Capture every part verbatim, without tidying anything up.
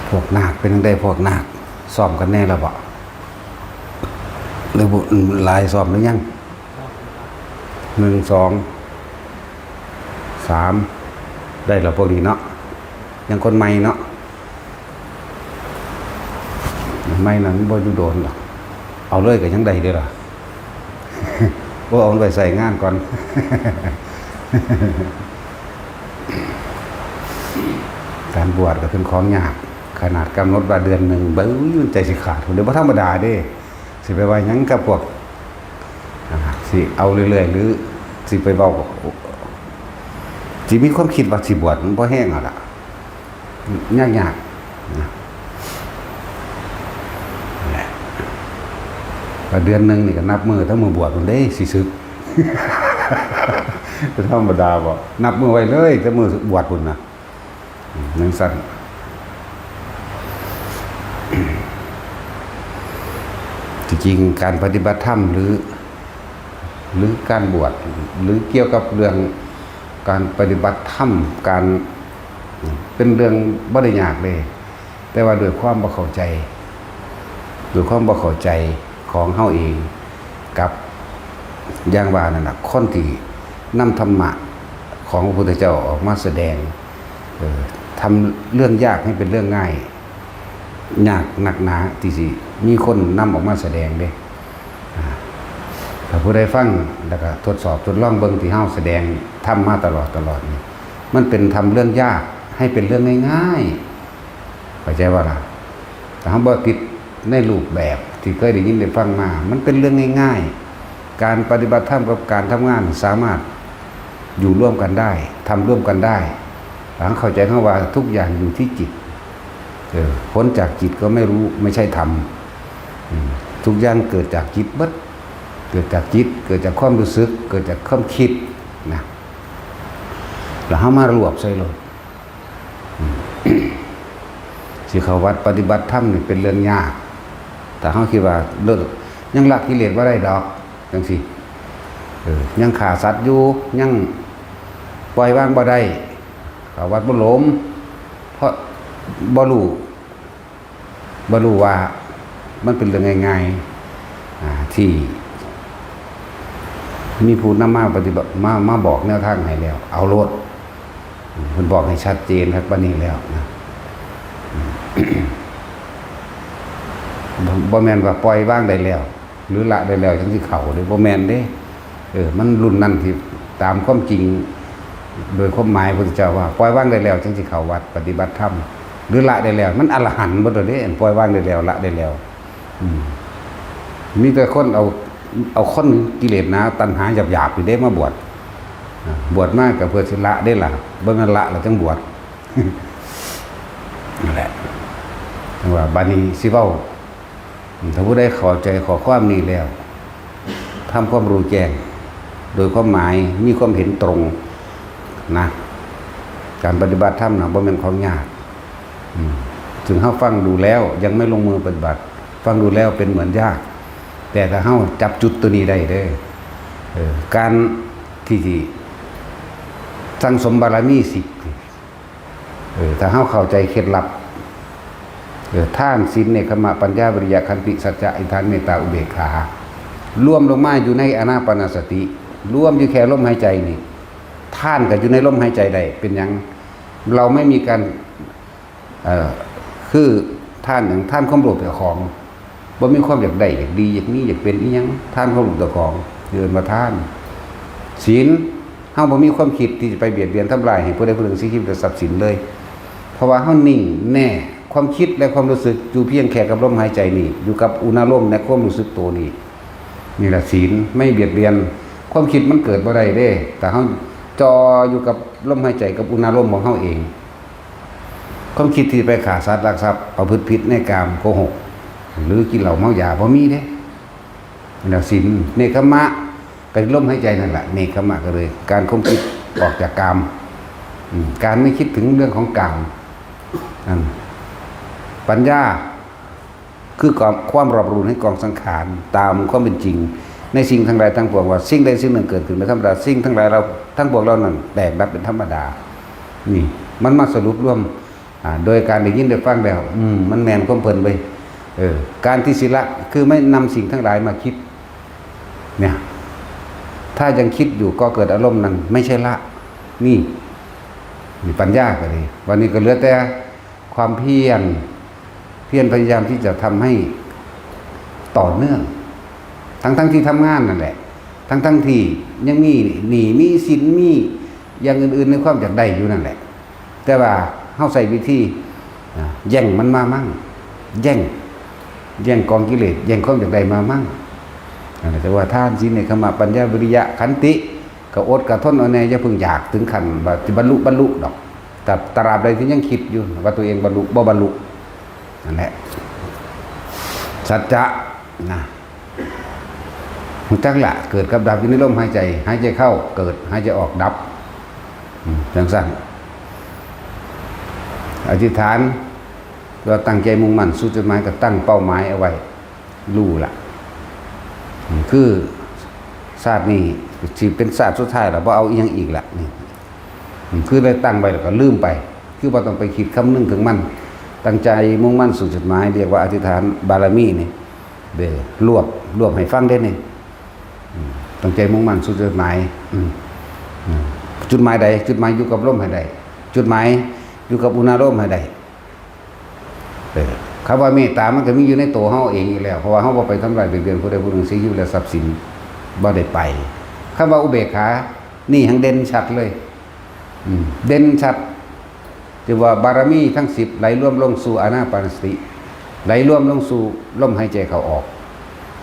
พวกนาคเป็นจั่งใด พวกนาคซ้อมกันแน่แล้วบ่ หรือบ่ หลายซ้อมหรือยัง หนึ่ง สอง สาม ได้แล้วพวกนี้เนาะ ยังคนใหม่เนาะ ใหม่นั้นบ่อยู่โดนดอก เอาเลยก็ยังได้เด้อล่ะ บ่เอามันไปใส่งานก่อน การบวชก็เป็นของยาก ขนาดกำหนดว่าเดือนหนึ่ง เบิ่งมันใจสิขาด เดี๋ยวบ่ธรรมดาเด้ สิไปว่าหยังกับพวก อ่า สิเอาเรื่อยๆ หรือสิไปเว้า สิมีความคิดว่าสิบวช มันบ่แฮงเอาล่ะ ยากๆ นะ นั่นแหละ ว่าเดือนหนึ่งนี่ก็นับมื้อแต่มื้อบวชพุ้นเด้ สิสึก ธรรมดาบ่ นับมื้อไว้เลยแต่มื้อบวชพุ้นนะ อืม จั่งซั่น ที่จริงการปฏิบัติธรรมหรือ หรือการบวช หรือเกี่ยวกับเรื่องการปฏิบัติธรรม การ เป็นเรื่องบ่ได้ยากเลย แต่ว่าด้วยความบ่เข้าใจ ด้วยความบ่เข้าใจของเฮาเอง กับ อย่างว่านั่นน่ะ คนที่นำธรรมะของพระพุทธเจ้าออกมาแสดง เอ่อ ทำเรื่องยากให้เป็นเรื่องง่าย ยากนักหนาที่สิมีคนนำออกมาแสดงเด้ อ่า ถ้าผู้ใดฟังแล้วก็ทดสอบทดลองเบิ่งที่เฮาแสดงธรรมมาตลอดตลอดนี่ มันเป็นทำเรื่องยากให้เป็นเรื่องง่ายๆ เข้าใจบ่ล่ะ ถ้าเฮาบ่ติดในรูปแบบที่เคยได้ยินได้ฟังมา มันเป็นเรื่องง่ายๆ การปฏิบัติธรรมกับการทำงานสามารถอยู่ร่วมกันได้ ทำร่วมกันได้ ถ้าเข้าใจคำว่าทุกอย่างอยู่ที่จิต เออ พ้นจากจิตก็ไม่รู้ ไม่ใช่ธรรม อืม ทุกอย่างเกิดจากจิตเบิด เกิดจากจิต เกิดจากความรู้สึก เกิดจากความคิดนะ แล้วเฮามารวบใส่โลด อืม สิเข้าวัดปฏิบัติธรรมนี่เป็นเรื่องยาก ถ้าเฮาคิดว่าเลิก ยังละกิเลสบ่ได้ดอก จั่งซี้ เออ ยังฆ่าสัตว์อยู่ ยังปล่อยวางบ่ได้ เข้าวัดบ่หลม เพราะบ่รู้ บ่รู้ว่ามันเป็นเรื่องง่ายๆ อ่า ที่มีผู้นำมาปฏิบัติ มา มาบอกแนวทางให้แล้ว เอาโลด เพิ่นบอกให้ชัดเจนครับ ปานนี้แล้วนะ บ่ บ่แม่นว่าปล่อยวางได้แล้ว หรือละได้แล้วจั่งสิเข้าเด้ บ่แม่นเด้ เออ มันรุ่นนั้นที่ตามความจริง โดยความหมายพระพุทธเจ้าว่า ปล่อยวางได้แล้วจั่งสิเข้าวัดปฏิบัติธรรม หรือละได้แล้ว มันอรหันต์เบิดแล้วเด้ อันปล่อยวางได้แล้ว ละได้แล้ว อืม มีแต่คนเอา เอาคนกิเลสหนาตัณหาหยาบๆ นี่เด้มาบวช อ่า บวชมาก็เพื่อสิละเด้ล่ะ บ่แม่นละแล้วจั่งบวช นั่นแหละ ว่าบัดนี้สิเว้า ถ้าผู้ใดเข้าใจข้อความนี้แล้ว ทำความรู้แจ้ง โดยความหมาย มีความเห็นตรงนะ การปฏิบัติธรรมน่ะบ่แม่นของยาก อืม ถึงเฮาฟังดูแล้วยังไม่ลงมือปฏิบัติ ฟังดูแล้วเป็นเหมือนยาก แต่ถ้าเฮาจับจุดตัวนี้ได้เด้อ เออ การที่สิสั่งสมบารมีสิบ เออ ถ้าเฮาเข้าใจเคล็ดลับ เออ ทาน ศีล เนกขัมมะ ปัญญา วิริยะ ขันติ สัจจะ อธิษฐาน เมตตา อุเบกขา รวมลงมาอยู่ในอานาปานสติ รวมอยู่แค่ลมหายใจนี่ ทานก็อยู่ในลมหายใจได้ เป็นหยัง เราไม่มีการ เอ่อ คือทานหยัง ทานความโลภเจ้าของ บ่มีความอยากได้ อยากดี อยากมี อยากเป็นอิหยัง ทานความโลภเจ้าของ เอิ้นว่าทาน ศีล เฮาบ่มีความคิดที่จะไปเบียดเบียนทำลายให้ผู้ใดผู้หนึ่งเสียชีวิตและทรัพย์สินเลย เพราะว่าเฮานิ่งแน่ ความคิดและความรู้สึกอยู่เพียงแค่กับลมหายใจนี่ อยู่กับอุณาโลมและความรู้สึกตัวนี่ นี่ล่ะศีล ไม่เบียดเบียน ความคิดมันเกิดบ่ได้เด้ แต่เฮาจ่ออยู่กับลมหายใจกับอุณาโลมของเฮาเอง ความคิดที่ไปฆ่าสัตว์ลักทรัพย์ ประพฤติผิดในกาม โกหก หรือกินเหล้าเมายา บ่มีเด้ นั่นแหละศีล เนกขัมมะ ก็ลมหายใจนั่นแหละ เนกขัมมะก็เลย การข่มจิตออกจากกาม อืม การไม่คิดถึงเรื่องของกาม นั่น ปัญญา คือความ ความรอบรู้ในกองสังขารตามความเป็นจริง ในสิ่งทั้งหลายทั้งปวง ว่าสิ่งใดสิ่งหนึ่งเกิดขึ้นเป็นธรรมดา สิ่งทั้งหลายเรา ทั้งปวงเหล่านั้นแตกดับเป็นธรรมดา นี่ มันมาสรุปรวม อ่า โดยการได้ยินได้ฟังแล้ว อืม มันแม่นความเพิ่นเว้ย เออ การที่สิละ คือไม่นำสิ่งทั้งหลายมาคิด เนี่ย ถ้ายังคิดอยู่ก็เกิดอารมณ์นั้น ไม่ใช่ละ นี่ มีปัญญาก็ดี วันนี้ก็เหลือแต่ความเพียร เพียรพยายามที่จะทำให้ต่อเนื่อง ทั้งๆที่ทำงานนั่นแหละ ทั้งๆที่ยังมีหนี้มีสิน มีอย่างอื่นๆในความอยากได้อยู่นั่นแหละ แต่ว่าเฮาใช้วิธี อ่า แย่งมันมามั่ง แย่ง แย่งกองกิเลส แย่งความอยากได้มามั่ง นั่นแหละ แต่ว่าทาน ศีล เนกขัมมะ ปัญญา วิริยะ ขันติ ก็อดก็ทนเอาแน่ อย่าเพิ่งอยากถึงขั้นว่าสิบรรลุ บรรลุดอก แต่ตราบใดที่ยังคิดอยู่ว่าตัวเองบรรลุ บ่บรรลุ นั่นแหละ สัจจะนะ รู้จักละ เกิดกับดับอยู่ในลมหายใจ หายใจเข้าเกิด หายใจออกดับ อืม จังซั่น อธิษฐาน ก็ตั้งใจมุ่งมั่นสู่จุดหมาย ก็ตั้งเป้าหมายเอาไว้ รู้ละ อืม คือชาตินี้สิเป็นชาติสุดท้ายแล้ว บ่เอาอีหยังอีกละ นี่ อืม คือได้ตั้งไว้แล้วก็ลืมไป คือบ่ต้องไปคิดคำนึงถึงมัน ตั้งใจมุ่งมั่นสู่จุดหมาย เรียกว่าอธิษฐานบารมีนี่ เด้อ รวบ รวบให้ฟังเด้นี่ อืม ตั้งใจมุ่งมั่นสู่จุดหมาย อืม อืม จุดหมายใด จุดหมายอยู่กับลมให้ได้ จุดหมายอยู่กับอุณาโลมให้ได้ เออ คำว่าเมตตามันก็มีอยู่ในตัวเฮาเองอยู่แล้ว เพราะว่าเฮาบ่ไปทำร้ายเบียดเบียนผู้ใดผู้หนึ่ง เสียชีวิตและทรัพย์สิน บ่ได้ไป คำว่าอุเบกขา นี่แฮ่งเด่นชัดเลย อืม เด่นชัด ที่ว่าบารมีทั้งสิบไหลรวมลงสู่อานาปานสติ ไหลรวมลงสู่ลมหายใจเข้าออก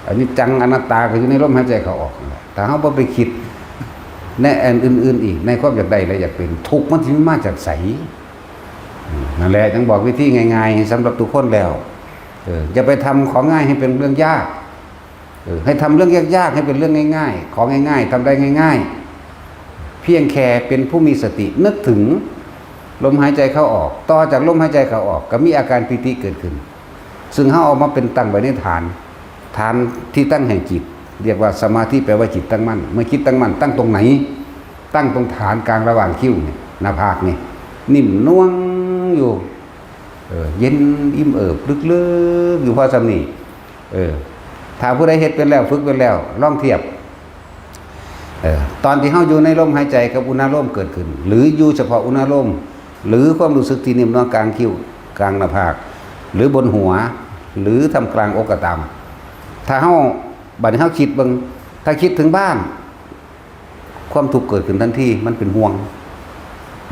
อนิจจังอนัตตาก็อยู่ในลมหายใจเข้าออกนั่นแหละ ถ้าเฮาบ่ไปคิดในอันอื่นๆอีก ในความอยากได้และอยากเป็น ทุกข์มันสิมาจากไส อืม นั่นแหละ จั่งบอกวิธีง่ายๆสำหรับทุกคนแล้ว เออ อย่าไปทำของง่ายให้เป็นเรื่องยาก เออ ให้ทำเรื่องยากๆให้เป็นเรื่องง่ายๆ ของง่ายๆทำได้ง่ายๆ เพียงแค่เป็นผู้มีสตินึกถึงลมหายใจเข้าออก ต่อจากลมหายใจเข้าออกก็มีอาการปีติเกิดขึ้น ซึ่งเฮาเอามาเป็นตั้งไว้ในฐาน ฐานที่ตั้งแห่งจิต เรียกว่าสมาธิ แปลว่าจิตตั้งมั่น เมื่อจิตตั้งมั่นตั้งตรงไหน ตั้งตรงฐานกลางระหว่างคิ้วเนี่ย หน้าผากนี่ นิ่มนวลอยู่ เออ เย็นอิ่มเอิบลึกๆอยู่พอส่ำนี้ เออ ถ้าผู้ใดเฮ็ดเป็นแล้ว ฝึกเป็นแล้ว ลองเทียบ เออ ตอนที่เฮาอยู่ในลมหายใจกับอุณาโลมเกิดขึ้น หรืออยู่เฉพาะอุณาโลม หรือความรู้สึกที่นิ่มนวลกลางคิ้ว กลางหน้าผาก หรือบนหัว หรือท่ามกลางอกก็ตาม ถ้าเฮา บัดนี้เฮาคิดเบิ่ง ถ้าคิดถึงบ้าน ความทุกข์เกิดขึ้นทันที มันเป็นห่วง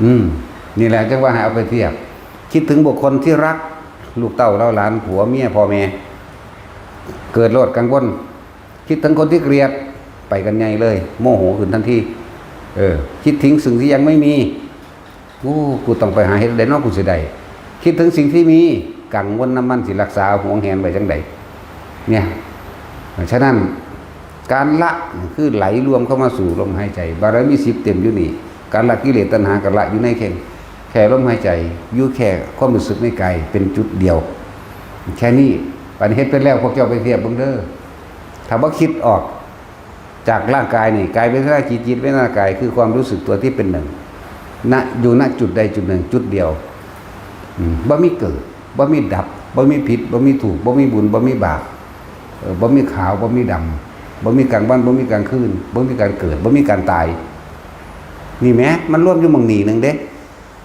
อืม นี่แหละจั่งว่าให้เอาไปเทียบ คิดถึงบุคคลที่รัก ลูกเต้าเหล่าหลาน ผัวเมีย พ่อแม่ เกิดโลดกังวล คิดถึงคนที่เกลียด ไปกันใหญ่เลย โมโหขึ้นทันที เออ คิดถึงสิ่งที่ยังไม่มี โอ้ กูต้องไปหาเฮ็ดได้เนาะ กูสิได้ คิดถึงสิ่งที่มี กังวลนำมัน สิรักษาหวงแหนไว้จั่งใด เนี่ย ฉะนั้น การละคือไหลรวมเข้ามาสู่ลมหายใจ บารมีสิบเต็มอยู่นี่ การละกิเลสตัณหาก็ละอยู่ในแค่ แค่ลมหายใจ อยู่แค่ความรู้สึกในกายเป็นจุดเดียว แค่นี้ บัดนี้เฮ็ดไปแล้ว พวกเจ้าไปเทียบเบิ่งเด้อ ถ้าบ่คิดออกจากร่างกายนี่ กายเวทนาจิต จิตเวทนากาย คือความรู้สึกตัวที่เป็นหนึ่ง ณ อยู่ ณ จุดใดจุดหนึ่ง จุดเดียว อืม บ่มีเกิด บ่มีดับ บ่มีผิด บ่มีถูก บ่มีบุญ บ่มีบาป เออ บ่มีขาว บ่มีดำ บ่มีกลางวัน บ่มีกลางคืน บ่มีการเกิด บ่มีการตาย นี่แหม มันรวมอยู่หม่องนี้หนึ่งเด้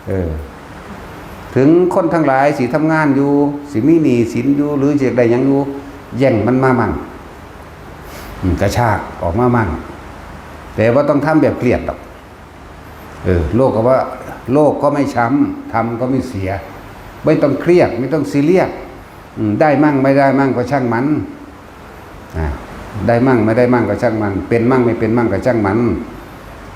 เออ ถึงคนทั้งหลายสิทำงานอยู่ สิมีหนี้สินอยู่ หรือสิอยากได้หยังอยู่ แย่งมันมามั่ง อืม กระชากออกมามั่ง แต่บ่ต้องทำแบบเครียดดอก เออ โลกก็ว่า โลกก็ไม่ช้ำ ธรรมก็ไม่เสีย ไม่ต้องเครียด ไม่ต้องซีเรียส อืม ได้มั่งไม่ได้มั่งก็ช่างมัน อ่า ได้มั่งไม่ได้มั่งก็ช่างมัน เป็นมั่งไม่เป็นมั่งก็ช่างมัน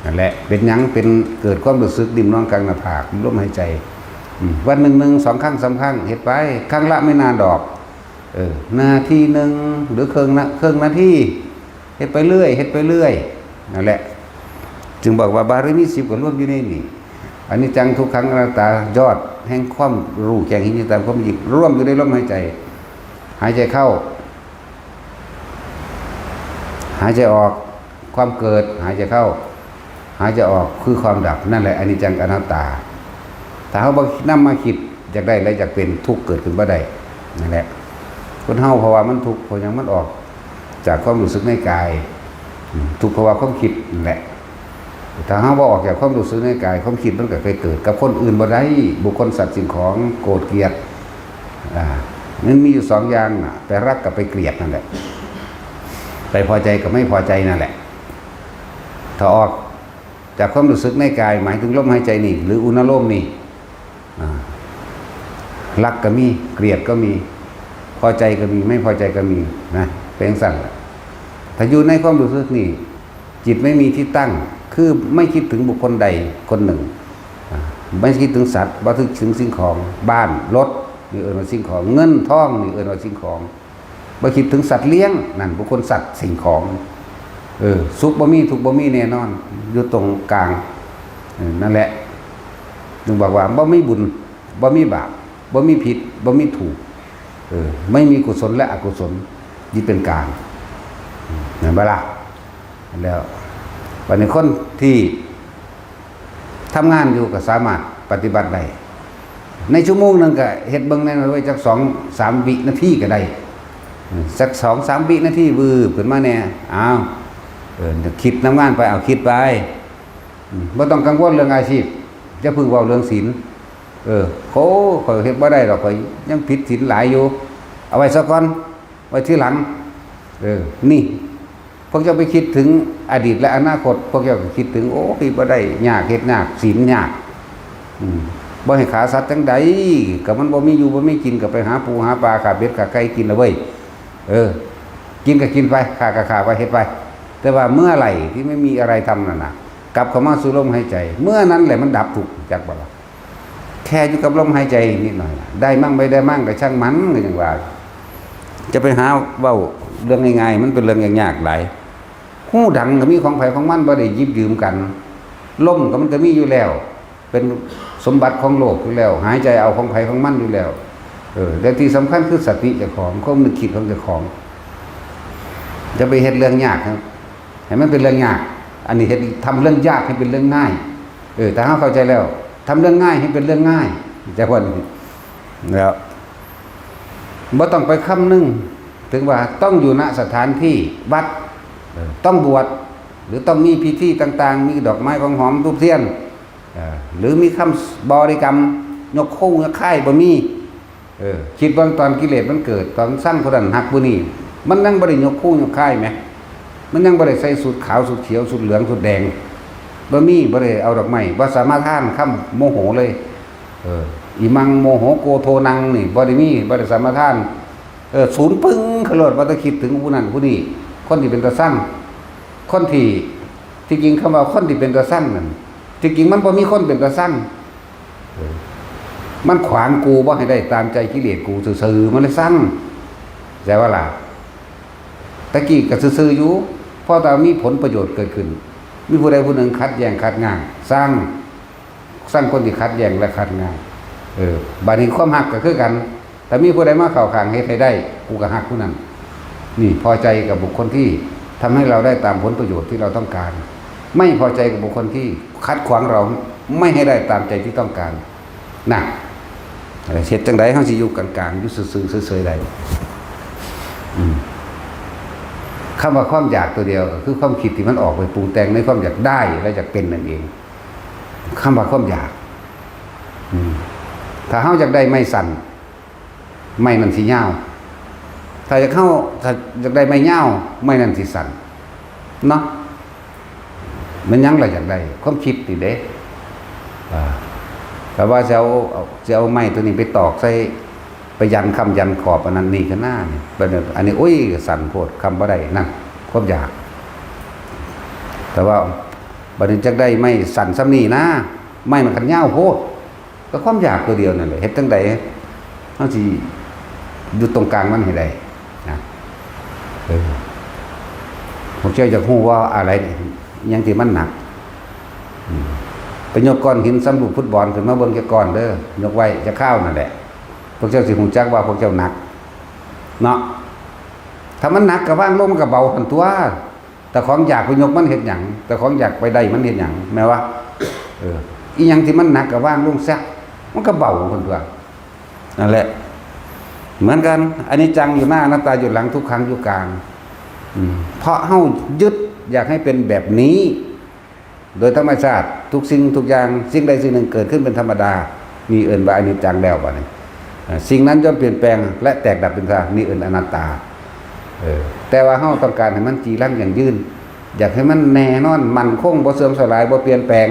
นั่นแหละ เป็นหยัง เป็น เกิดความรู้สึกนิ่มนวลกลางหน้าผาก ลมหายใจ อืม วันหนึ่งหนึ่ง สองครั้ง สามครั้ง เฮ็ดไป ครั้งละไม่นานดอก เออ นาทีหนึ่ง หรือครึ่งนะ ครึ่งนาที เฮ็ดไปเรื่อย เฮ็ดไปเรื่อย นั่นแหละ จึงบอกว่าบารมีสิบก็รวมอยู่ในนี่ อนิจจัง ทุกขัง อนัตตา ยอดแห่งความรู้แจ้งเห็นจริงตามความเป็นจริง รวมอยู่ในลมหายใจ หายใจเข้า หายใจออก ความเกิด หายใจเข้า หายใจออก คือความดับ นั่นแหละ อนิจจัง อนัตตา ถ้าเฮาบ่นำมาคิด อยากได้และอยากเป็น ทุกข์เกิดขึ้นบ่ได้ นั่นแหละ คนเฮาเพราะว่ามันทุกข์ เพราะหยัง มันออกจากความรู้สึกในกาย อืม ทุกข์เพราะว่าความคิดนั่นแหละ ถ้าเฮาบ่ออกจากความรู้สึกในกาย ความคิดมันก็ไปเกิดกับคนอื่นบ่ได้ บุคคล สัตว์ สิ่งของ โกรธ เกลียด อ่า มันมีอยู่สองอย่างน่ะ ไปรักกับไปเกลียดนั่นแหละ ไปพอใจกับไม่พอใจนั่นแหละ ถ้าออกจากความรู้สึกในกาย หมายถึงลมหายใจนี่ หรืออุณาโลมนี่ อ่า รักก็มี เกลียดก็มี พอใจก็มี ไม่พอใจก็มีนะ เป็นจั่งซั่นล่ะ ถ้าอยู่ในความรู้สึกนี่ จิตไม่มีที่ตั้ง คือไม่คิดถึงบุคคลใดคนหนึ่ง อ่า ไม่คิดถึงสัตว์ บ่คิดถึงสิ่งของ บ้าน รถ นี่เอิ้นว่าสิ่งของ เงินทอง นี่เอิ้นว่าสิ่งของ บ่คิดถึงสัตว์เลี้ยง นั่นบุคคล สัตว์ สิ่งของ เออ สุขบ่มี ทุกข์บ่มีแน่นอน อยู่ตรงกลาง เออ นั่นแหละ จึงบอกว่าบ่มีบุญ บ่มีบาป บ่มีผิด บ่มีถูก เออ ไม่มีกุศลและอกุศล ยึดเป็นกลาง เห็นบ่ล่ะ แล้ว บัดนี้คนที่ทำงานอยู่ก็สามารถปฏิบัติได้ ในชั่วโมงหนึ่งก็เฮ็ดเบิ่งแหน่เว้ย จักสองสามวินาทีก็ได้ สักสองสามวินาที วืบขึ้นมาแหน่ อ้าว เออ คิดนำงานไป เอาคิดไป อืม บ่ต้องกังวลเรื่องอาชีพ อย่าเพิ่งเว้าเรื่องศีล เออ โอ้ ข้อยเฮ็ดบ่ได้ดอก ข้อยยังผิดศีลหลายอยู่ เอาไว้ซะก่อน ไว้ทีหลัง เออ นี่ พวกเจ้าไปคิดถึงอดีตและอนาคต พวกเจ้าก็คิดถึง โอ้ย บ่ได้ ยาก เฮ็ดยาก ศีลยาก อืม บ่ให้ฆ่าสัตว์จั่งใด ก็มันบ่มีอยู่บ่มีกิน ก็ไปหาปูหาปลา ฆ่าเป็ดฆ่าไก่กินละเว้ย เออ กินก็กินไป ฆ่าก็ฆ่าไป เฮ็ดไป แต่ว่าเมื่อไหร่ที่ไม่มีอะไรทำนั่นน่ะ กลับเข้ามาสู่ลมหายใจ เมื่อนั้นแหละมันดับทุกข์ จักบ่ล่ะ แค่อยู่กับลมหายใจนิดหน่อยน่ะ ได้มั่งไม่ได้มั่งก็ช่างมัน ก็ยังว่า จะไปหาเว้าเรื่องง่ายๆ มันเป็นเรื่องยากๆหลาย ฮูดังก็มีของไผของมัน บ่ได้หยิบยืมกัน ลมก็มันก็มีอยู่แล้ว เป็นสมบัติของโลกอยู่แล้ว หายใจเอาของไผของมันอยู่แล้ว เออ และที่สำคัญคือสติเจ้าของ ความนึกคิดของเจ้าของ จะไปเฮ็ดเรื่องยากครับ ให้มันเป็นเรื่องยาก อันนี้เฮ็ด ทำเรื่องยากให้เป็นเรื่องง่าย เออ ถ้าเราเข้าใจแล้ว ทำเรื่องง่ายให้เป็นเรื่องง่าย จะว่าอย่างนี้ แล้ว บ่ต้องไปคำนึงถึงว่าต้องอยู่ณสถานที่วัด เออ ต้องบวช หรือต้องมีพิธีต่างๆ มีดอกไม้ของหอมธูปเทียน เออ หรือมีคำบริกรรม ยกโค้งยกค่าย บ่มี เออ คิดเบิ่งตอนกิเลสมันเกิด ตอนซังผู้นั้นฮักผู้นี้ มันยังบ่ได้ยกโค้งยกค่ายแหม มันยังบ่ได้ใส่สูทขาว สูทเขียว สูทเหลือง สูทแดง บ่มี บ่ได้เอาดอกไม้ บ่สมาทานคำโมโหเลย เออ อิมังโมโหโกโทนังนี่ บ่ได้มี บ่ได้สมาทาน เออ ศูนย์ปึ้งขะโลด บ่ต้องคิดถึงผู้นั้นผู้นี้ คนที่เป็นตาซัง คนที่ ที่จริงคำว่าคนที่เป็นตาซังนั่น ที่จริงมันบ่มีคนเป็นตาซัง เออ มันขวางกูบ่ให้ได้ตามใจกิเลสกูซื่อๆ มันเลยซัง ใช่ว่าล่ะ ตะกี้ก็ซื่อๆอยู่ เพราะแต่มีผลประโยชน์เกิดขึ้น มีผู้ใดผู้หนึ่งขัดแย้งขัดงาง ซัง ซังคนที่ขัดแย้งและขัดงาง เออ บัดนี้ความฮักก็คือกัน ถ้ามีผู้ใดมาเข้าข้างเฮ็ดให้ได้ กูก็ฮักผู้นั้น นี่พอใจกับบุคคลที่ทำให้เราได้ตามผลประโยชน์ที่เราต้องการ ไม่พอใจกับบุคคลที่ขัดขวางเราไม่ให้ได้ตามใจที่ต้องการ นะ เฮ็ดจั่งใดเฮาสิอยู่กลางๆ อยู่ซื่อๆเฉยๆได้ อืม คำว่าความอยากตัวเดียวก็คือความคิดที่มันออกไปปรุงแต่งในความอยากได้และอยากเป็นนั่นเอง คำว่าความอยาก อืม ถ้าเฮาอยากได้ไม้สั้น ไม้นั่นสิยาว ถ้าอยากเฮา ถ้าอยากได้ไม้ยาว ไม้นั่นสิสั้น เนาะ มันหยังล่ะอยากได้ ความคิดนี่เด้ อ่า แต่ว่าจะเอา เอา จะเอาไม้ตัวนี้ไปตอกใส่ ไปยันคำยันขอบอันนั้นนี่ก็น่านี่ บัดนี้ อันนี้ โอ้ย สั้นโพด คำบ่ได้ นั่น ความอยาก แต่ว่า บัดนี้จักได้ไม้สั้นส่ำนี้นะ ไม้มันคันยาวโพด ก็ความอยากตัวเดียวนั่นแหละ เฮ็ดจั่งใดเฮาสิอยู่ตรงกลางมันให้ได้นะ เออ พวกเจ้าอยากฮู้ว่าอะไรนี่ หยังที่มันหนัก อืม ไปยกก้อนหินส่ำลูกฟุตบอลขึ้นมาเบิ่งจักก้อนเด้อ ยกไว้จักคราวนั่นแหละ พวกเจ้าสิฮู้จักว่าพวกเจ้าหนัก เนาะ ถ้ามันหนักก็วางลงมันก็เบาหั่นตั่ว แต่ของอยากไปยกมันเฮ็ดหยัง แต่ของอยากไปได้มันเฮ็ดหยัง แม่นบ่ เออ อีหยังที่มันหนักก็วางลงซะ มันก็เบาหั่นตั่ว นั่นแหละ เหมือนกัน อนิจจังอยู่หน้า อนัตตาอยู่หลัง ทุกขังอยู่กลาง อืม เพราะเฮายึดอยากให้เป็นแบบนี้ โดยธรรมชาติ ทุกสิ่งทุกอย่าง สิ่งใดสิ่งหนึ่งเกิดขึ้นเป็นธรรมดา นี่เอิ้นว่าอนิจจังแล้วบัดนี้ อ่า สิ่งนั้นย่อมเปลี่ยนแปลงและแตกดับเป็นธรรมดา นี่เอิ้นอนัตตา เออ แต่ว่าเฮาต้องการให้มันจีรังยั่งยืน อยากให้มันแน่นอน มั่นคง บ่เสื่อมสลาย บ่เปลี่ยนแปลง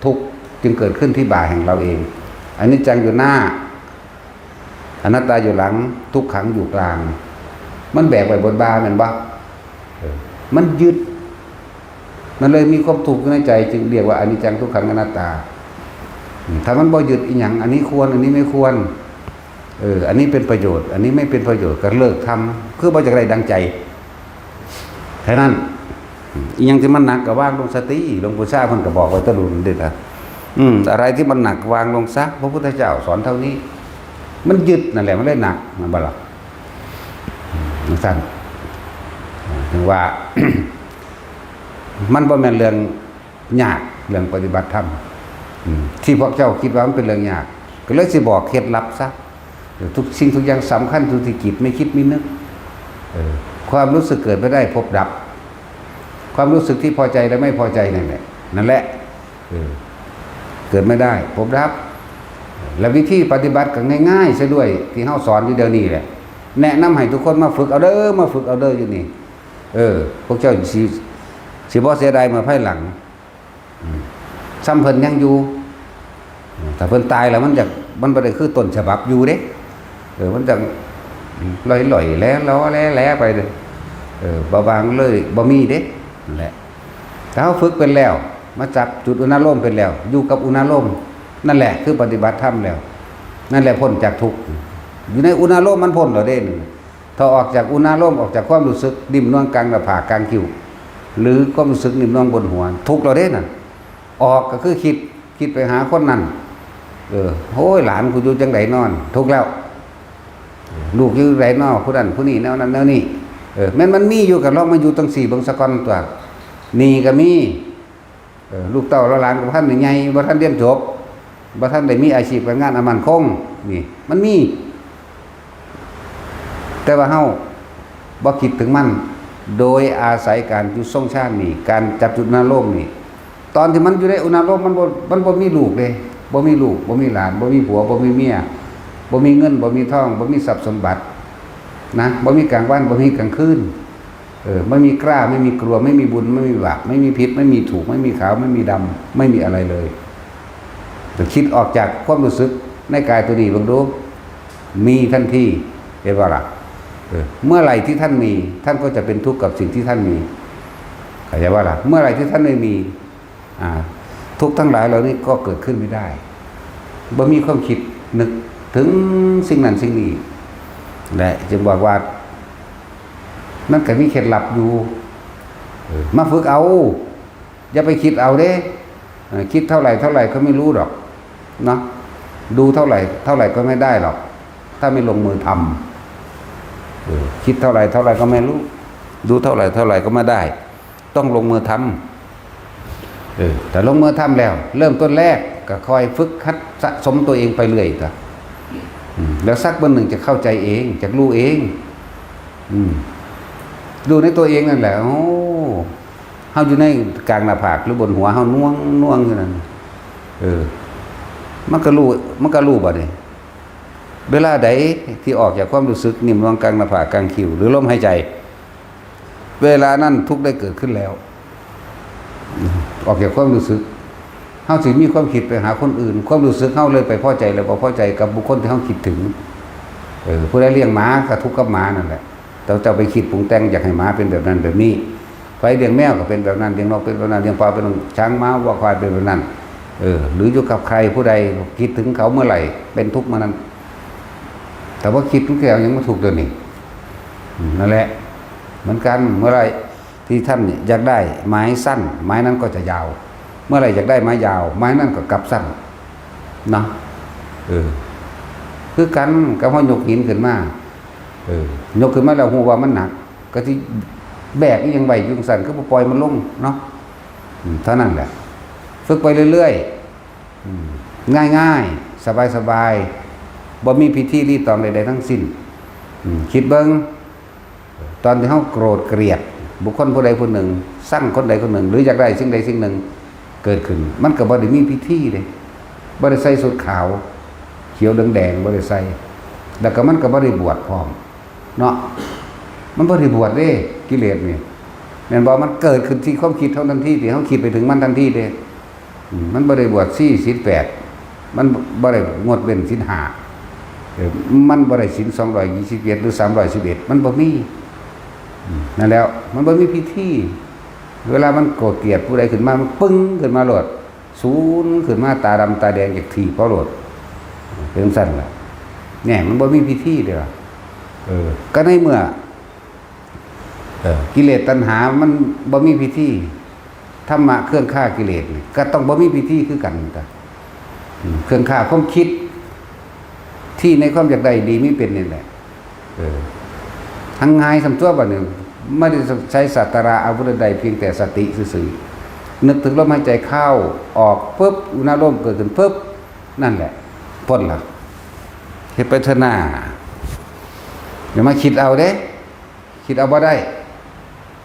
ทุกข์จึงเกิดขึ้นที่บ่าแห่งเราเอง อนิจจังอยู่หน้า อนัตตาอยู่หลัง ทุกขังอยู่กลาง มันแบกไว้บนบ่าแม่นบ่ เออ มันยึด มันเลยมีความทุกข์อยู่ในใจ จึงเรียกว่าอนิจจัง ทุกขัง อนัตตา อืม ถ้ามันบ่ยึดอีหยัง อันนี้ควร อันนี้ไม่ควร เออ อันนี้เป็นประโยชน์ อันนี้ไม่เป็นประโยชน์ ก็เลิกทำ คือบ่อยากได้ดังใจ แค่นั้น อืม อีหยังที่มันหนักก็วางลงซะติ หลวงปู่ชาเพิ่นก็บอกไว้แตะลุนเด้อนะ อืม อะไรที่มันหนักวางลงซะ พระพุทธเจ้าสอนเท่านี้ มันยึดนั่นแหละ มันเลยหนัก แม่นบ่ล่ะ อืม จั่งซั้น ถึงว่า มันบ่แม่นเรื่องยาก เรื่องปฏิบัติธรรม อืม ที่พวกเจ้าคิดว่ามันเป็นเรื่องยาก ก็เลยสิบอกเคล็ดลับซะ ทุกสิ่งทุกอย่างสำคัญอยู่ที่จิต ไม่คิดไม่นึก เออ ความรู้สึกเกิดไม่ได้ พบดับ ความรู้สึกที่พอใจและไม่พอใจนั่นแหละ นั่นแหละ เออ เกิดไม่ได้ พบดับ และวิธีปฏิบัติก็ง่ายๆ ซะด้วย ที่เฮาสอนอยู่เดี๋ยวนี้แหละ แนะนำให้ทุกคนมาฝึกเอาเด้อ มาฝึกเอาเด้ออยู่นี่ เออ พวกเจ้าสิ สิบ่เสียดายเมื่อภายหลัง อืม ซ้ำเพิ่นยังอยู่ อืม ถ้าเพิ่นตายแล้วมันจะ มันบ่ได้คือต้นฉบับอยู่เด้ เออ มันจะลอยๆ แหล่ๆ ไปเด้อ เออ บ่วางเลย บ่มีเด้ นั่นแหละ ถ้าเฮาฝึกเป็นแล้ว มาจับจุดอุณาโลมเป็นแล้ว อยู่กับอุณาโลม นั่นแหละคือปฏิบัติธรรมแล้ว นั่นแหละพ้นจากทุกข์ อยู่ในอุณาโลมมันพ้นแล้วเด้ ถ้าออกจากอุณาโลม ออกจากความรู้สึกนิ่มนวลกลางหน้าผากกลางคิ้ว หรือความรู้สึกนิ่มนวลบนหัว ทุกข์แล้วเด้นั่น ออกก็คือคิด คิดไปหาคนนั้น เออ โอ้ย หลานกูอยู่จังใดนอน ทุกข์แล้ว ลูกอยู่ใดนอ ผู้นั้นผู้นี้ แนวนั้นแนวนี้ เออ แม่นมันมีอยู่ ก็ลองมาอยู่จั่งซี้เบิ่งซะก่อนตั๊ว หนี้ก็มี เออ ลูกเต้าเหล่าหลานก็บ่ทันได้ใหญ่ บ่ทันเรียนจบ บ่ทันได้มีอาชีพการงานอันมั่นคง นี่ มันมี แต่ว่าเฮาบ่คิดถึงมัน โดยอาศัยการอยู่ทรงฌานนี่ การจับจุดอุณาโลมนี่ ตอนที่มันอยู่ในอุณาโลมมันบ่ มันบ่มีลูกเด้ บ่มีลูก บ่มีหลาน บ่มีผัว บ่มีเมีย บ่มีเงิน บ่มีทอง บ่มีทรัพย์สมบัติ นะ บ่มีกลางวัน บ่มีกลางคืน เออ ไม่มีกล้า ไม่มีกลัว ไม่มีบุญ ไม่มีบาป ไม่มีผิด ไม่มีถูก ไม่มีขาว ไม่มีดำ ไม่มีอะไรเลย แต่คิดออกจากความรู้สึกในกายตัวนี้เบิ่งดู มีทันที เห็นบ่ล่ะ เออ เมื่อไหร่ที่ท่านมี ท่านก็จะเป็นทุกข์กับสิ่งที่ท่านมี เข้าใจบ่ล่ะ เมื่อไหร่ที่ท่านไม่มี อ่า ทุกข์ทั้งหลายเหล่านี้ก็เกิดขึ้นไม่ได้ บ่มีความคิดนึกถึงสิ่งนั้นสิ่งนี้ และจึงบอกว่า มันก็มีเคล็ดลับอยู่ เออ มาฝึกเอา อย่าไปคิดเอาเด้ เออ คิดเท่าไหร่เท่าไหร่ก็ไม่รู้หรอก เนาะ ดูเท่าไหร่เท่าไหร่ก็ไม่ได้หรอก ถ้าไม่ลงมือทำ เออ คิดเท่าไหร่เท่าไหร่ก็ไม่รู้ ดูเท่าไหร่เท่าไหร่ก็ไม่ได้ ต้องลงมือทำ เออ แต่ลงมือทำแล้ว เริ่มต้นแรกก็คอยฝึกหัดสะสมตัวเองไปเรื่อยตั๊ว อืม แล้วสักวันหนึ่งจะเข้าใจเอง จะรู้เอง อืม รู้ในตัวเองนั่นแหละ โอ้ เฮาอยู่ในกลางหน้าผากหรือบนหัวเฮาน่วงน่วงอยู่นั่น เออ มันก็รู้ มันก็รู้บัดนี้ เวลาใดที่ออกจากความรู้สึกนิ่มนวลกลางหน้าผากกลางคิ้ว หรือลมหายใจ เวลานั้นทุกข์ได้เกิดขึ้นแล้ว ออกจากความรู้สึก เฮาสิมีความคิดไปหาคนอื่น ความรู้สึกเฮาเลยไปพอใจหรือบ่พอใจกับบุคคลที่เฮาคิดถึง เออ ผู้ใดเลี้ยงหมาก็ทุกข์กับหมานั่นแหละ เจ้า เจ้าไปคิดปรุงแต่งอยากให้หมาเป็นแบบนั้นแบบนี้ ไผเลี้ยงแมวก็เป็นแบบนั้น เลี้ยงนกเป็นแบบนั้น เลี้ยงปลาเป็นแบบนั้น ช้างม้าวัวควายเป็นแบบนั้น เออ หรืออยู่กับใครผู้ใดคิดถึงเขาเมื่อไหร่ เป็นทุกข์เมื่อนั้น แต่ว่าคิดทุกข์แล้วยังบ่ทุกข์เดี๋ยวนี้ อืม นั่นแหละ เหมือนกัน เมื่อไหร่ที่ท่านอยากได้ไม้สั้น ไม้นั้นก็จะยาว เมื่อไหร่อยากได้ไม้ยาว ไม้นั้นก็กลับสั้น เนาะ เออ คือกันกับเฮายกหินขึ้นมา เออ ยกขึ้นมาแล้วฮู้ว่ามันหนัก ก็สิแบกอีหยังไว้อยู่จั่งซั้น คือบ่ปล่อยมันลงเนาะ อืม เท่านั้นแหละ ฝึกไปเรื่อยๆ อืม ง่ายๆ สบายๆ บ่มีพิธีรีตองใดๆทั้งสิ้น อืม คิดเบิ่ง ตอนที่เฮาโกรธเกลียดบุคคลผู้ใดผู้หนึ่ง ซังคนใดคนหนึ่ง หรืออยากได้สิ่งใดสิ่งหนึ่ง เกิดขึ้น มันก็บ่ได้มีพิธีเด้ บ่ได้ใส่ชุดขาว เขียวเหลืองแดง บ่ได้ใส่ แล้วก็มันก็บ่ได้บวชพร้อม เนาะ มันบ่ได้บวชเด้ กิเลสนี่ แม่นบ่ มันเกิดขึ้นที่ความคิดเฮาทันที ที่เฮาคิดไปถึงมันทันทีเด้ อืม มันบ่ได้บวชสี่ศีลแปด มันบ่ได้งดเว้นศีลห้า เออ มันบ่ได้ศีลสองร้อยยี่สิบเอ็ด หรือสามร้อยสิบเอ็ด มันบ่มี อืม นั่นแหล้ว มันบ่มีพิธี เวลามันโกรธเกลียดผู้ใดขึ้นมา มันปึ้งขึ้นมาโลด สูนขึ้นมา ตาดำตาแดง อยากถีบเขาโลด เป็นจั่งซั่นล่ะ เนี่ย มันบ่มีพิธีเด้อ เออ ก็ในเมื่อ เออ กิเลสตัณหามันบ่มีพิธี ธรรมะเครื่องฆ่ากิเลสนี่ก็ต้องบ่มีพิธีคือกันจ้ะ อืม เครื่องฆ่าความคิด ที่ในความอยากได้ดีมีเป็นนี่แหละ เออ ทั้งง่ายส่ำตัวบัดนี้ ไม่ได้ใช้ศาสตราอาวุธใดๆ เพียงแต่สติซื่อๆ นึกถึงลมหายใจเข้าออกปุ๊บ อุณาโลมเกิดขึ้นปุ๊บ นั่นแหละ พ้นละ เฮ็ดไปเถอะหน้า อย่ามาคิดเอาเด้ คิดเอาบ่ได้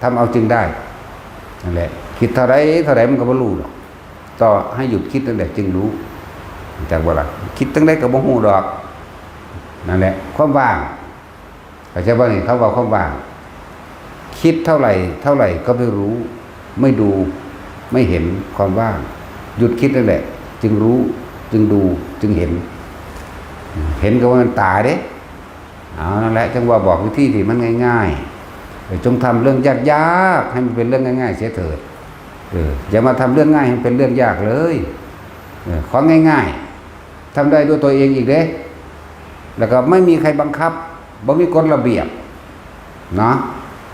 ทำเอาจึงได้ นั่นแหละ คิดเท่าใดเท่าใดมันก็บ่รู้ดอก ต่อให้หยุดคิดนั่นแหละจึงรู้ จักบ่ล่ะ คิดจั่งใดก็บ่ฮู้ดอก นั่นแหละ ความว่าง เข้าใจบ่นี่ คำว่าความว่าง คิดเท่าไหร่เท่าไหร่ก็ไม่รู้ ไม่ดู ไม่เห็นความว่าง หยุดคิดนั่นแหละ จึงรู้ จึงดู จึงเห็น เห็นก็ว่ามันตาเด้ เอานั่นแหละ จั่งว่าบอกวิธีที่มันง่ายๆ เออ จงทำเรื่องยากๆ ให้มันเป็นเรื่องง่ายๆ เสียเถิด เออ อย่ามาทำเรื่องง่ายให้มันเป็นเรื่องยากเลย เออ ของง่ายๆ ทำได้ด้วยตัวเองอีกเด้ แล้วก็ไม่มีใครบังคับ บ่มีกฎระเบียบ เนาะ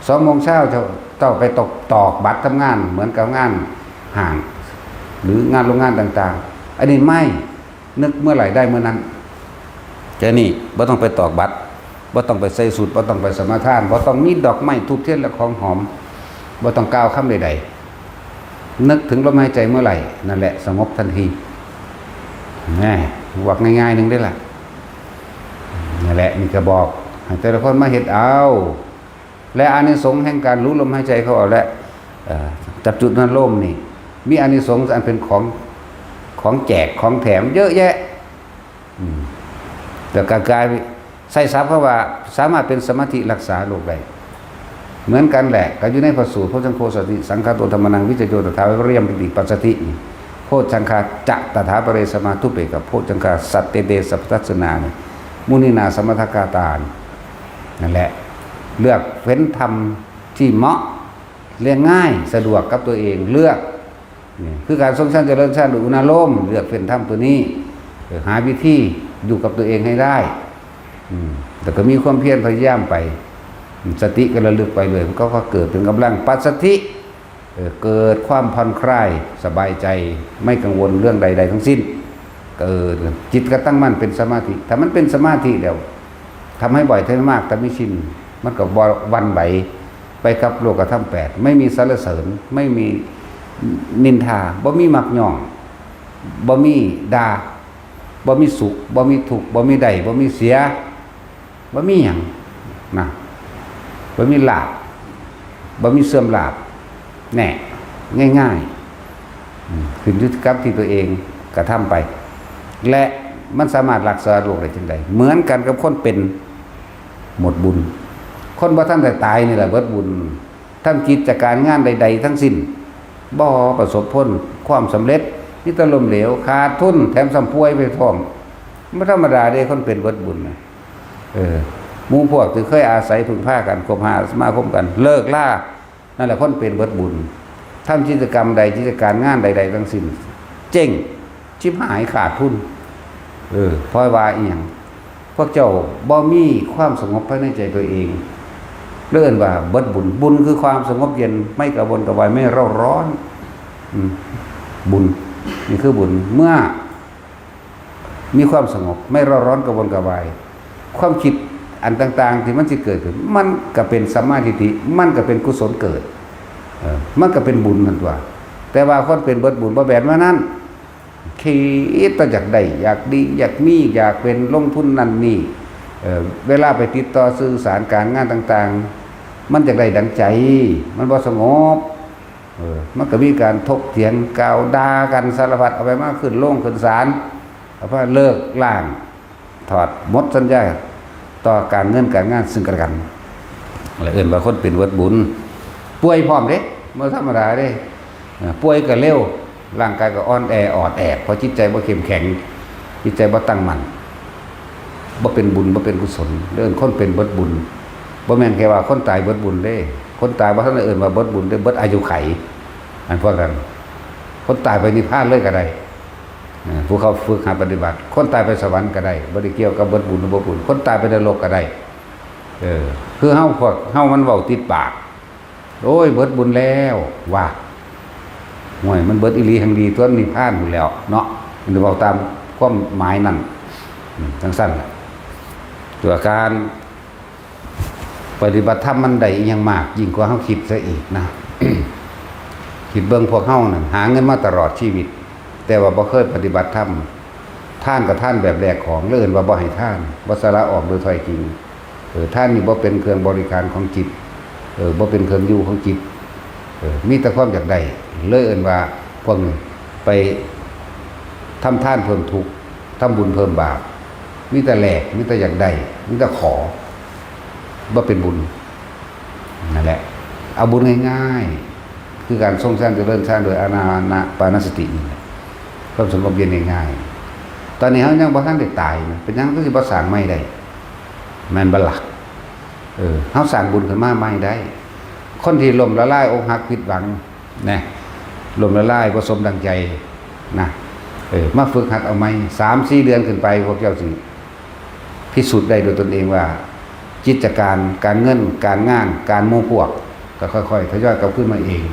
สองโมงเช้าเจ้า เจ้าไปตอก ตอกบัตรทำงาน เหมือนกับงานห้าง หรืองานโรงงานต่างๆ อันนี้ไม่ นึกเมื่อไหร่ได้เมื่อนั้น แค่นี้ บ่ต้องไปตอกบัตร บ่ต้องไปใส่สูตร บ่ต้องไปสมาทาน บ่ต้องมีดอกไม้ธูปเทียนและของหอม บ่ต้องกล่าวคำใดๆ นึกถึงลมหายใจเมื่อไหร่ นั่นแหละสงบทันที แหม บอกง่ายๆ หนึ่งได้ละ นั่นแหละ นี่ก็บอกให้แต่ละคนมาเฮ็ดเอา และอานิสงส์แห่งการรู้ลมหายใจเข้าออกและ เอ่อ จับจุดนั้นลมนี่ มีอานิสงส์อันเป็นของ ของแจก ของแถมเยอะแยะ อืม แต่การกายใส่ศัพท์เขาว่าสามารถเป็นสมาธิรักษาโรคได้ เหมือนกันแหละ ก็อยู่ในพระสูตร โพชฌังโคสติ สังคาโตธัมมานัง วิจโยตถา วิปริยมปิติปัสสตินี่ โพชฌังคาจะตถาปะเรสมาทุเปกะโพชฌังคา สัตเตเตสัพพทัสสนานี่ มุนินาสมถกาตานี่ นั่นแหละ เลือกเฟ้นธรรมที่เหมาะ เรียนง่าย สะดวกกับตัวเอง เลือก นี่คือการทรงฌานเจริญฌานด้วยอุณาโลม เลือกเฟ้นธรรมตัวนี้ เออ หาวิธีอยู่กับตัวเองให้ได้ อืม แต่ก็มีความเพียรพยายามไป สติก็ระลึกไปเลย มันก็ ก็เกิดเป็นกำลังปัสสติ เออ เกิดความผ่อนคลาย สบายใจ ไม่กังวลเรื่องใดๆทั้งสิ้น เกิดจิตก็ตั้งมั่นเป็นสมาธิ ถ้ามันเป็นสมาธิแล้ว ทำให้บ่อย ทำให้มาก ทำให้ชิน มันก็บ่หวั่นไหวไปกับโลกธรรมแปด ไม่มีสรรเสริญ ไม่มีนินทา บ่มีมักย่อง บ่มีด่า บ่มีสุข บ่มีทุกข์ บ่มีได้ บ่มีเสีย บ่มีหยังนะ บ่มีลาภ บ่มีเสื่อมลาภ แน่ ง่ายๆ อืม ขึ้นอยู่กับที่ตัวเองกระทำไป และมันสามารถรักษาโรคได้จังใด เหมือนกันกับคนเป็นหมดบุญ คนบ่ทันได้ตายนี่แหละเบิดบุญ ทำกิจการงานใดๆทั้งสิ้น บ่ประสบผลความสำเร็จ มีแต่ล้มเหลว ขาดทุน แถมซ้ำป่วยไปพร้อม บ่ธรรมดาเด้ คนเป็นเบิดบุญนะ เออ หมู่พวกที่เคยอาศัยพึ่งพากัน คบหาสมาคมกัน เลิกลา นั่นแหละคนเป็นเบิดบุญ ทำกิจกรรมใด กิจการงานใดๆทั้งสิ้น เจ๊ง ชิบหาย ขาดทุน เออ เพราะว่าอีหยัง พวกเจ้าบ่มีความสงบภายในใจตัวเอง เรียกว่าเบิดบุญ บุญคือความสงบเย็น ไม่กระวนกระวาย ไม่เร่าร้อน อืม บุญ นี่คือบุญ เมื่อมีความสงบ ไม่เร่าร้อนกระวนกระวาย ความคิดอันต่างๆที่มันสิเกิดขึ้น มันก็เป็นสัมมาทิฏฐิ มันก็เป็นกุศลเกิด เออ มันก็เป็นบุญนั่นตัว แต่ว่าคนเป็นเบิดบุญบ่แม่นว่านั้น คิดแต่อยากได้ อยากดี อยากมี อยากเป็น ลงทุนนั่นนี่ เอ่อ เวลาไปติดต่อสื่อสารการงานต่างๆ มันอยากได้ดังใจ มันบ่สงบ เออ มันก็มีการถกเถียงกล่าวด่ากันสารพัด เอาไปมาขึ้นโรงขึ้นศาล เอาไปเลิกล้าง ถอดหมดสัญญาต่อการเงินการงานซึ่งกันและกัน แล้วเอิ้นว่าคนเป็นเบิดบุญ ป่วยพร้อมเด้ บ่ธรรมดาเด้ เอ่อ ป่วยก็เร็ว ร่างกายก็อ่อนแอออดแอด เพราะจิตใจบ่เข้มแข็ง จิตใจบ่ตั้งมั่น บ่เป็นบุญ บ่เป็นกุศล เอิ้นคนเป็นเบิดบุญ บ่แม่นแค่ว่าคนตายเบิดบุญเด้ คนตายบ่ทันได้เอิ้นว่าเบิดบุญเด้ เบิดอายุไข อันพวกนั้น คนตายไปนิพพานเลยก็ได้ เอ่อ ผู้เขาฝึกหัดปฏิบัติ คนตายไปสวรรค์ก็ได้ บ่ได้เกี่ยวกับเบิดบุญหรือบ่บุญ คนตายไปนรกก็ได้ เออ คือเฮา พวกเฮามันเว้าติดปาก โอ้ย เบิดบุญแล้ว ว่า ห่วย มันเบิดอีหลีแฮ่งดีตั๊ว นิพพานพู้นแหล้วเนาะ มันเว้าตามความหมายนั่น อืม จั่งซั้นแหละ ตัวการปฏิบัติธรรมมันได้อิหยังมาก ยิ่งกว่าเฮาคิดซะอีกนะ คิดเบิ่งพวกเฮานั่น หาเงินมาตลอดชีวิต แต่ว่าบ่เคยปฏิบัติธรรม ทานก็ทานแบบแลกของ แล้วเอิ้นว่าบ่ให้ทาน บ่สละออกโดยแท้จริง เออ ทานนี่บ่เป็นเครื่องบริการของจิต เออ บ่เป็นเครื่องอยู่ของจิต เออ มีแต่ความอยากได้ เลยเอิ้นว่าพวกนี้ไปทำทานเพิ่มทุกข์ ทำบุญเพิ่มบาป มีแต่แลก มีแต่อยากได้ มีแต่ขอ บ่เป็นบุญ นั่นแหละ เอาบุญง่ายๆ คือการทรงฌานเจริญฌานโดยอานาปานสตินี่แหละ ความสงบเย็นง่ายๆ ตอนนี้เฮายังบ่ทันได้ตายนะ เป็นหยังคือสิบ่สร้างใหม่ได้ แม่นบ่ล่ะ เออ เฮาสร้างบุญขึ้นมาใหม่ได้ คนที่ล้มละลาย อกหัก ผิดหวัง นะ ล้มละลาย บ่สมดังใจ นะ เออ มาฝึกหัดเอาใหม่ สามสี่เดือนขึ้นไป พวกเจ้าสิพิสูจน์ได้โดยตนเองว่า กิจการ การเงิน การงาน การหมู่พวก ก็ค่อยๆ ทยอยกลับคืนมาเอง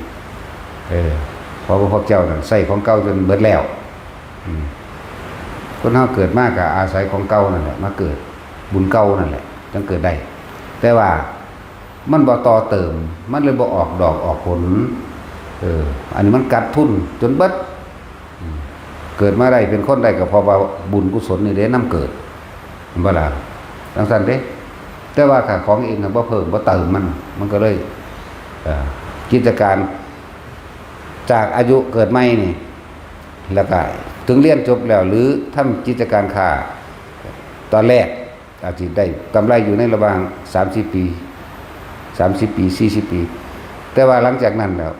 เออ เพราะว่าพวกเจ้านั่นใช้ของเก่าจนเบิดแล้ว อืม คนเฮาเกิดมาก็อาศัยของเก่านั่นแหละ มาเกิด บุญเก่านั่นแหละ จั่งเกิดได้ แต่ว่ามันบ่ต่อเติม มันเลยบ่ออกดอกออกผล เออ อันนี้มันกัดทุนจนเบิด อืม เกิดมาได้เป็นคนได้ก็เพราะว่าบุญกุศลนี่เด้นำเกิด แม่นบ่ล่ะ จั่งซั้นเด้ แต่ว่าถ้าของเองน่ะบ่เพิ่มบ่เติมมัน มันก็เลย เอ่อ กิจการ จากอายุเกิดใหม่นี่ แล้วก็ถึงเรียนจบแล้ว หรือทำกิจการค้า ตอนแรกอาจสิได้กำไรอยู่ในระหว่างสามสิบปี สามสิบปี สี่สิบปี แต่ว่าหลังจากนั้นแล้ว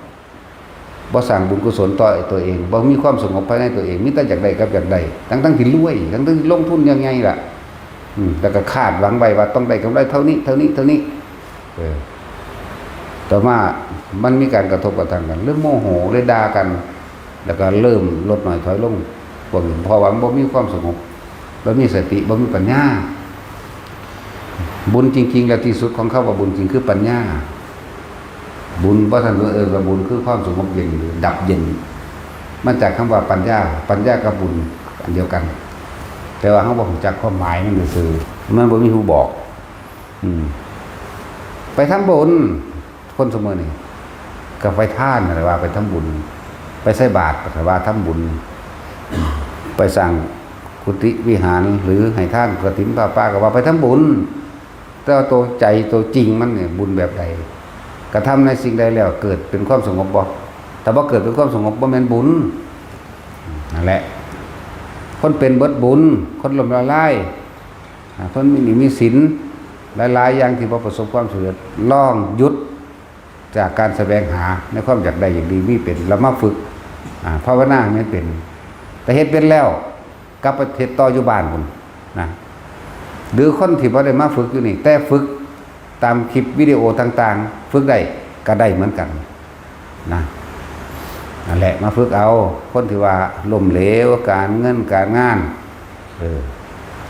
บ่สร้างบุญกุศลต่อตัวเอง บ่มีความสงบภายในตัวเอง มีแต่อยากได้กับอยากได้ ทั้งๆที่รวย ทั้งๆที่ลงทุนอย่างใหญ่ล่ะ อืม แล้วก็คาดหวังไว้ว่าต้องได้กำไรเท่านี้ เท่านี้ เท่านี้ เออ ต่อมามันมีการกระทบกระทั่งกัน เริ่มโมโห เลยด่ากัน แล้วก็เริ่มลดน้อยถอยลง พวกนี้ เพราะว่ามันบ่มีความสงบ บ่มีสติ บ่มีปัญญา บุญจริงๆ แล้วที่สุดของคำว่าบุญจริงคือปัญญา บุญบ่ทันเอิ้นว่าบุญ คือความสงบเย็นหรือดับเย็น มาจากคำว่าปัญญา ปัญญากับบุญอันเดียวกัน แต่ว่าเฮาบ่รู้จักความหมายมันซื่อๆ มันบ่มีผู้บอก อืม ไปทำบุญ คนซุมื้อนี้ ก็ไปทานนั่นแหละว่าไปทำบุญ ไปใส่บาตรก็ว่าทำบุญ ไปสร้างกุฏิวิหาร หรือให้ทานกฐินผ้าป่าก็ว่าไปทำบุญ แต่ว่าตัวใจตัวจริงมันเนี่ยบุญแบบใด กระทำในสิ่งใดแล้วเกิดเป็นความสงบบ่ ถ้าบ่เกิดเป็นความสงบบ่แม่นบุญ นั่นแหละ คนเป็นเบิดบุญ คนล้มละลาย อ่า คนมีหนี้มีสิน หลายๆ อย่างที่บ่ประสบความสำเร็จ ลองหยุดจากการแสวงหาในความอยากได้อยากดีมีเป็น แล้วมาฝึก อ่า ภาวนาให้มันเป็น แต่เฮ็ดเป็นแล้ว กลับไปเฮ็ดต่ออยู่บ้านพุ้นนะ หรือคนที่บ่ได้มาฝึกอยู่นี่ แต่ฝึกตามคลิปวิดีโอต่างๆ ฝึกได้ก็ได้เหมือนกันนะ นั่นแหละ มาฝึกเอา คนที่ว่าล้มเหลว การเงินการงาน เออ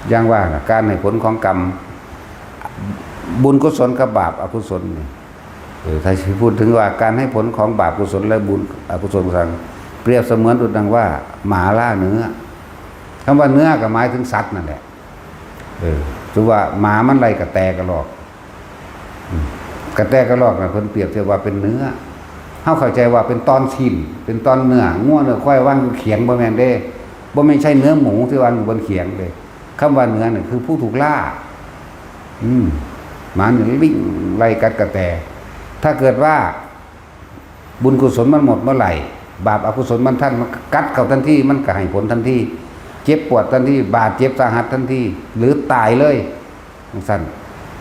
อย่างว่าน่ะ การให้ผลของกรรม บุญกุศลกับบาปอกุศลนี่ เออ ถ้าสิพูดถึงว่าการให้ผลของบาปกุศลและบุญอกุศลสั่ง เปรียบเสมือนดุจดังว่าหมาล่าเนื้อ คำว่าเนื้อก็หมายถึงสัตว์นั่นแหละ เออ ถือว่าหมามันไล่กระแตกระรอก อืม กระแตกระรอกน่ะเพิ่นเปรียบเทียบว่าเป็นเนื้อ เฮาเข้าใจว่าเป็นตอนชิ้น เป็นตอนเนื้อ งัวเนื้อควายวางอยู่เขียง บ่แม่นเด้ บ่แม่นใช่เนื้อหมูที่วางอยู่บนเขียงเลย คำว่าเนื้อเนี่ยคือผู้ถูกล่า อืม หมาเนี่ยวิ่งไล่กัดกระแต ถ้าเกิดว่าบุญกุศลมันหมดเมื่อไหร่ บาปอกุศลมันทัน มันกัดเข้าทันที มันก็ให้ผลทันที เจ็บปวดทันที บาดเจ็บสาหัสทันที หรือตายเลย จั่งซั้น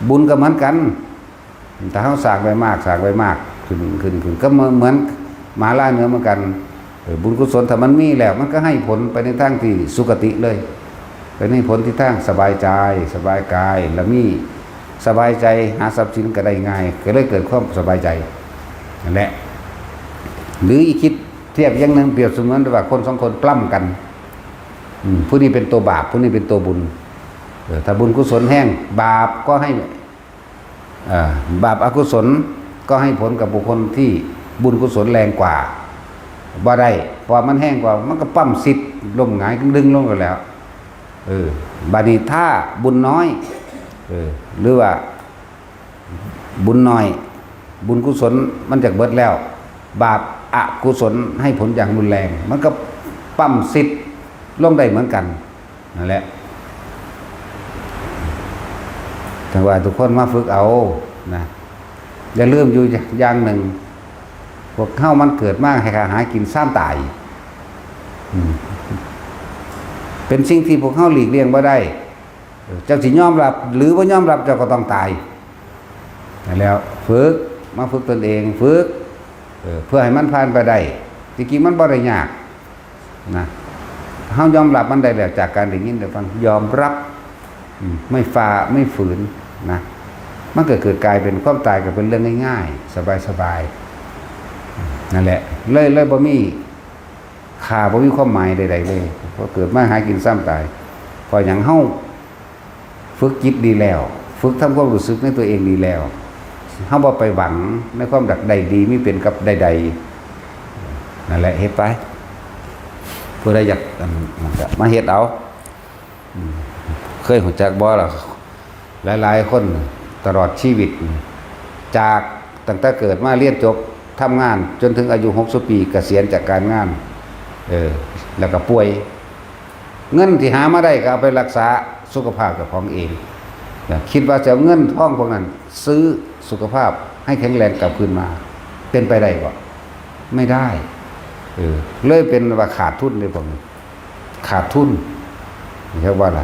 บุญก็เหมือนกัน ถ้าเฮาสร้างไว้มาก สร้างไว้มาก ขึ้น ขึ้น ขึ้น ก็เหมือน เหมือนหมาล่าเนื้อเหมือนกัน เออ บุญกุศลถ้ามันมีแล้ว มันก็ให้ผลไปในทางที่สุคติเลย ไปในผลที่ทางสบายใจ สบายกาย และมีสบายใจ หาทรัพย์สินก็ได้ง่าย ก็เลยเกิดความสบายใจ นั่นแหละ หรืออีกคิดเทียบอย่างหนึ่ง เปรียบเสมือนว่าคนสองคนปล้ำกัน อืม ผู้นี้เป็นตัวบาป ผู้นี้เป็นตัวบุญ เออ ถ้าบุญกุศลแห้ง บาปก็ให้ เอ่อ บาปอกุศลก็ให้ผลกับบุคคลที่บุญกุศลแรงกว่า บ่ได้ เพราะมันแห้งกว่า มันก็ปั๊มสิทธิ์ ล้มหงาย ดึงลงไปแล้ว เออ บัดนี้ถ้าบุญน้อย เออ หรือว่าบุญน้อย บุญกุศลมันจะเบิดแล้ว บาปอกุศลให้ผลอย่างรุนแรง มันก็ปั๊มสิทธิ์ลงได้เหมือนกัน นั่นแหละ แต่ว่าทุกคนมาฝึกเอานะ อย่าลืมอยู่อย่างหนึ่ง พวกเฮามันเกิดมาให้หากินซ้ำตาย อืม เป็นสิ่งที่พวกเฮาหลีกเลี่ยงบ่ได้ เออ เจ้าสิยอมรับหรือบ่ยอมรับ เจ้าก็ต้องตาย นั่นแหล้ว ฝึก มาฝึกตนเอง ฝึก เออ เพื่อให้มันผ่านไปได้ จริงๆ มันบ่ได้ยาก นะ เฮายอมรับมันได้แล้ว จากการได้ยินได้ฟัง ยอมรับ อืม ไม่ฝ่า ไม่ฝืน นะ มันก็เกิดกลายเป็นความตายก็เป็นเรื่องง่ายๆ สบายๆ นั่นแหละ เลย เลยบ่มีค่า บ่มีความหมายใดๆ เลย เพราะเกิดมาหากินซ้ำตาย เพราะหยัง เฮา ฝึกจิตดีแล้ว ฝึกทำความรู้สึกในตัวเองดีแล้ว เฮาบ่ไปหวังในความอยากได้ดี มีเป็นกับใดๆ นั่นแหละ เฮ็ดไป ผู้ใดอยาก อัน นั่นก็มาเฮ็ดเอา อืม เคยรู้จักบ่ล่ะ หลายๆ คนตลอดชีวิต จากตั้งแต่เกิดมาเรียนจบ ทำงานจนถึงอายุหกสิบปี เกษียณจากการงาน เออ แล้วก็ป่วย เงินที่หามาได้ก็เอาไปรักษาสุขภาพเจ้าของเอง นะ คิดว่าจะเอาเงินทองพวกนั้นซื้อสุขภาพให้แข็งแรงกลับคืนมา เป็นไปได้บ่ ไม่ได้ เออ เลยเป็นว่าขาดทุนเลยพวกนี้ ขาดทุน เรียกว่าอะไร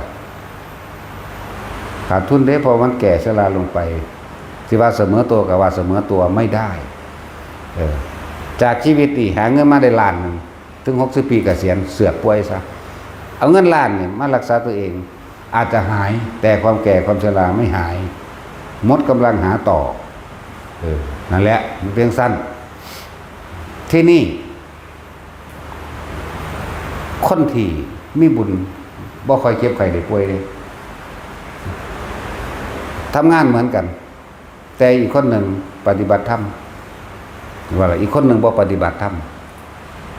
ขาดทุนเด้ เพราะมันแก่ชราลงไป ที่ว่าเสมอตัวกับว่าเสมอตัวไม่ได้ เออ จากชีวิตนี่หาเงินมาได้ล้านหนึ่ง ถึงหกสิบปีเกษียณ เสือกป่วยซะ เอาเงินล้านเนี่ยมารักษาตัวเอง อาจจะหาย แต่ความแก่ความชราไม่หาย หมดกำลังหาต่อ เออ นั่นแหละ มันเป็นสั้น ที่นี่ คนที่มีบุญบ่ค่อยเจ็บไข้ได้ป่วยเลย ทำงานเหมือนกัน แต่อีกคนหนึ่งปฏิบัติธรรม ว่าละ อีกคนหนึ่งบ่ปฏิบัติธรรม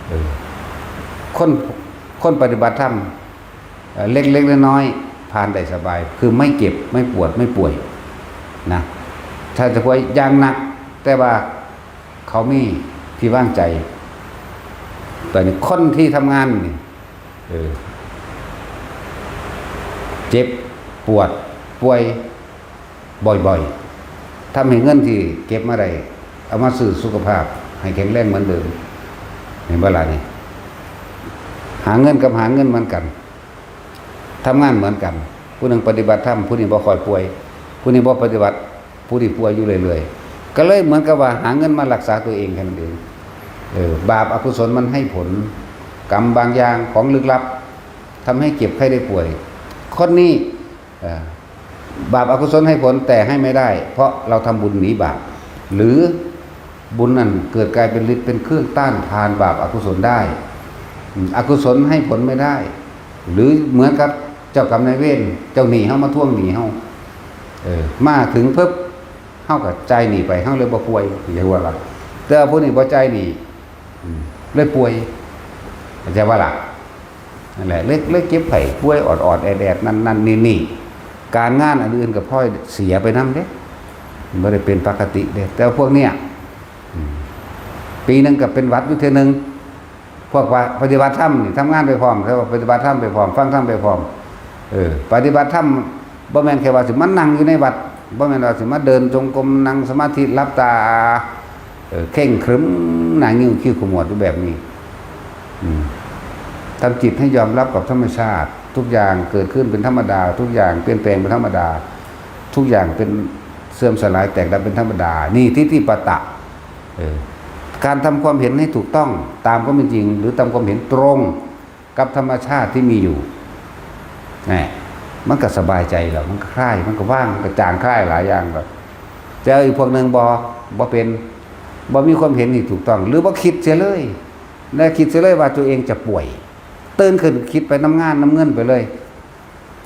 เออ คน คนปฏิบัติธรรม เอ่อ เล็กๆ น้อยๆ ผ่านได้สบาย คือไม่เจ็บ ไม่ปวด ไม่ป่วย นะ ถ้าจะป่วยอย่างหนัก แต่ว่าเขามีที่วางใจ แต่นี่คนที่ทำงานนี่ เออ เจ็บ ปวด ป่วย บ่อยๆ ทำให้เงินที่เก็บมาได้ เอามาซื้อสุขภาพให้แข็งแรงเหมือนเดิม เห็นบ่ล่ะนี่ หาเงินกับหาเงินเหมือนกัน ทำงานเหมือนกัน ผู้หนึ่งปฏิบัติธรรม ผู้นี้บ่ค่อยป่วย ผู้นี้บ่ปฏิบัติ ผู้นี้ป่วยอยู่เรื่อยๆ ก็เลยเหมือนกับว่าหาเงินมารักษาตัวเองแค่นั้นเอง เออ บาปอกุศลมันให้ผล กรรมบางอย่างของลึกลับ ทำให้เจ็บไข้ได้ป่วย คนนี้ เอ่อ บาปอกุศลให้ผลแต่ให้ไม่ได้ เพราะเราทำบุญหนีบาป หรือบุญนั่นเกิดกลายเป็นฤทธิ์เป็นเครื่องต้านทานบาปอกุศลได้ อืม อกุศลให้ผลไม่ได้ หรือเหมือนกับเจ้ากรรมนายเวร เจ้าหนี้เฮามาทวงหนี้เฮา เออ มาถึงปุ๊บ เฮาก็จ่ายหนี้ไป เฮาเลยบ่ป่วย อย่าว่าล่ะ แต่ว่าผู้นี้บ่จ่ายหนี้ อืม เลยป่วย เข้าใจบ่ล่ะ นั่นแหละ เลย เลยเจ็บไข้ป่วยออดๆ แอดๆ นั่นๆ นี่ๆ การงานอันอื่นก็พลอยเสียไปนำเด้ บ่ได้เป็นปกติเด้ แต่พวกเนี้ย อืม ปีหนึ่งก็เป็นหวัดอยู่เทื่อหนึ่ง พวกว่าปฏิบัติธรรมนี่ทำงานไปพร้อม แล้วปฏิบัติธรรมไปพร้อม ฟังธรรมไปพร้อม เออ ปฏิบัติธรรมบ่แม่นแค่ว่าสิมานั่งอยู่ในวัด บ่แม่นว่าสิมาเดินจงกรม นั่งสมาธิ หลับตา เออ เคร่งครึม หน้างิ้วคิ้วขมวดอยู่แบบนี้ อืม ทำจิตให้ยอมรับกับธรรมชาติ ทุกอย่างเกิดขึ้นเป็นธรรมดา ทุกอย่างเปลี่ยนแปลงเป็นธรรมดา ทุกอย่างเป็นเสื่อมสลายแตกดับเป็นธรรมดา นี่ทิฏฐิปตะ เออ การทำความเห็นให้ถูกต้องตามความเป็นจริง หรือตามความเห็นตรงกับธรรมชาติที่มีอยู่ แหม มันก็สบายใจแล้ว มันก็คลาย มันก็ว่าง มันก็จางคลายหลายอย่างแล้ว แต่อีกพวกหนึ่งบ่ บ่เป็น บ่มีความเห็นที่ถูกต้อง หรือบ่คิดเสียเลย และคิดเสียเลยว่าตัวเองจะป่วย ตื่นขึ้นคิดไปนำงานนำเงินไปเลย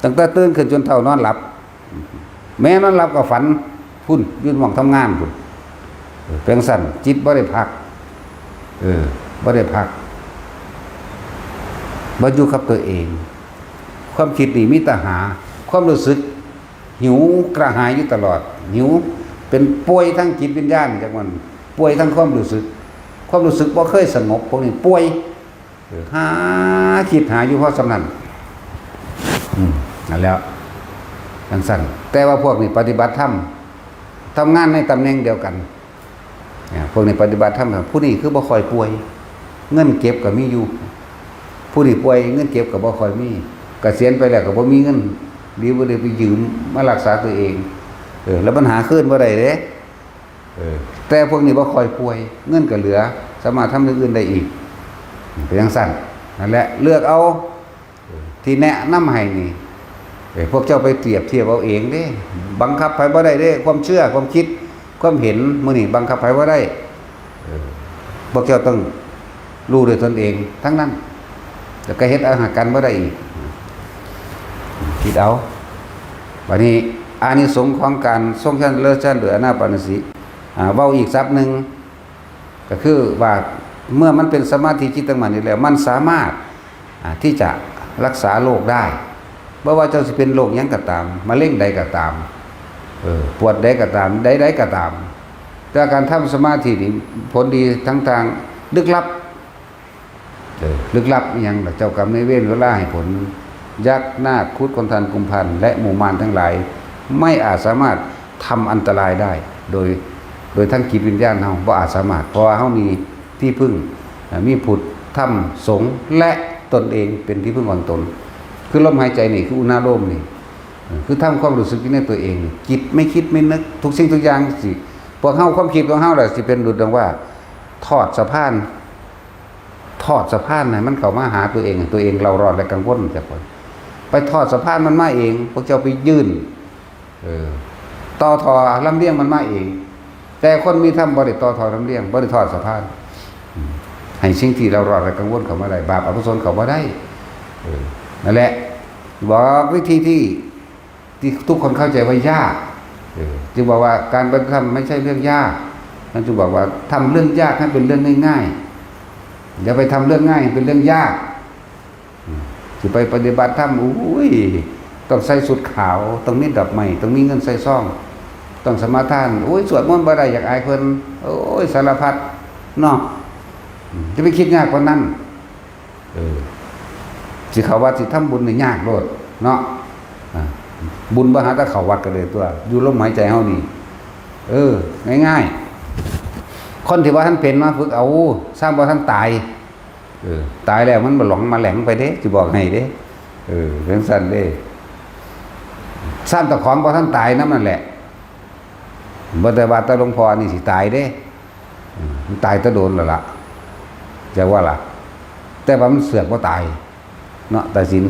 ตั้งแต่ตื่นขึ้นจนเท่านอนหลับ แม้นอนหลับก็ฝัน พุ้น อยู่หม่องทำงานพุ้น เออ เป็นจั่งซั้น จิตบ่ได้พัก เออ บ่ได้พัก บ่อยู่กับตัวเอง ความคิดนี่มีแต่หา ความรู้สึก หิวกระหายอยู่ตลอด หิว เป็นป่วยทั้งจิตวิญญาณ จักมัน ป่วยทั้งความรู้สึก ความรู้สึกบ่เคยสงบ พวกนี้ป่วย เออ หาคิดหาอยู่เพราะส่ำนั้น อืม นั่นแหล้ว จั่งซั้น แต่ว่าพวกนี้ปฏิบัติธรรม ทำงานในตำแหน่งเดียวกัน เนี่ย พวกนี้ปฏิบัติธรรม ผู้นี้คือบ่ค่อยป่วย เงินเก็บก็มีอยู่ ผู้นี้ป่วย เงินเก็บก็บ่ค่อยมี เกษียณไปแล้วก็บ่มีเงิน หรือบ่ได้ไปยืมมารักษาตัวเอง เออ แล้วมันหาคืนบ่ได้เด้ เออ แต่พวกนี้บ่ค่อยป่วย เงินก็เหลือ สามารถทำอย่างอื่นได้อีก เป็นจั่งซั้น นั่นแหละ เลือกเอา เออ ที่แนะนำให้นี่ เออ พวกเจ้าไปเปรียบเทียบเอาเองเด้ บังคับไผบ่ได้เด้ ความเชื่อ ความคิด ความเห็น มื้อนี้บังคับไผบ่ได้ เออ พวกเจ้าต้องรู้ด้วยตนเองทั้งนั้น แล้วก็เฮ็ดเอาหากันบ่ได้อีก คิดเอา บัดนี้ อานิสงส์ของการทรงฌานเลิศฌานด้วยอานาปานสติ อ่า เว้าอีกศัพท์หนึ่ง ก็คือว่าเมื่อมันเป็นสมาธิจิตตั้งมั่นอยู่แล้ว มันสามารถ อ่า ที่จะรักษาโรคได้ บ่ว่าเจ้าสิเป็นโรคหยังก็ตาม มะเร็งใดก็ตาม เออ ปวดใดก็ตาม ใดๆก็ตาม แต่การทำสมาธินี่ผลดีทั้งทางลึกลับ เออ ลึกลับอิหยังล่ะ เจ้ากรรมนายเวรเวลาให้ผล ยักษ์ นาค ครุฑ คนทัน กุมภัณฑ์ และหมู่มารทั้งหลาย ไม่อาจสามารถทำอันตรายได้ โดย โดยทั้งจิตวิญญาณเฮา บ่อาจสามารถ เพราะว่าเฮามีที่พึ่ง อ่า มีพุทธ ธรรม สงฆ์ และตนเองเป็นที่พึ่งของตน คือลมหายใจนี่ คืออุณาโลมนี่ เออ คือทำความรู้สึกอยู่ในตัวเอง จิตไม่คิดไม่นึก ทุกสิ่งทุกอย่างสิ พวกเฮา ความคิดของเฮาแหละสิเป็นหลุดดังว่า ทอดสะพาน ทอดสะพานให้มันเข้ามาหาตัวเอง ตัวเองเร่าร้อนและกังวลจักคน ไปทอดสะพานมันมาเอง พวกเจ้าไปยื่น เออ ต่อท่อลำเลียงมันมาเอง แต่คนมีธรรมบ่ได้ต่อท่อลำเลียง บ่ได้ทอดสะพาน อืม ให้สิ่งที่เร่าร้อนและกังวลเข้ามาได้ บาปอกุศลเข้ามาได้ เออ นั่นแหละ บอกวิธีที่ ที่ทุกคนเข้าใจว่ายาก เออ จึงบอกว่าการปฏิบัติธรรมไม่ใช่เรื่องยาก ท่านจึงบอกว่าทำเรื่องยากให้เป็นเรื่องง่ายๆ อย่าไปทำเรื่องง่ายให้เป็นเรื่องยาก อืม สิไปปฏิบัติธรรม อุ้ย ต้องใส่ชุดขาว ต้องมีดอกไม้ ต้องมีเงินใส่ซอง ต้องสมาทาน อุ้ย สวดมนต์บ่ได้ อยากอายเพิ่น โอ้ย สารพัดเนาะ อืม จะไปคิดยากกว่านั้น เออ สิเข้าวัดสิทำบุญนี่ยากโลดเนาะ อ่า บุญบ่หาแต่เข้าวัดก็ได้ตัว อยู่ลมหายใจเฮานี่ เออ ง่ายๆ คนที่ว่าท่านเป็นมาฝึกเอา ซ้ำว่าท่านตาย เออ ตายแล้วมันบ่หลงมาแหลงไปเด้ สิบอกให้เด้ เออ เป็นซั่นเด้ ซ้ำแต่ของบ่ท่านตายนำนั่นแหละ บ่ได้ว่าแต่หลวงพ่อนี่สิตายเด้ อืม มันตายแต่โดนแล้วล่ะ จักว่าล่ะ แต่ว่ามันเสือกบ่ตาย เนาะ ตาสิน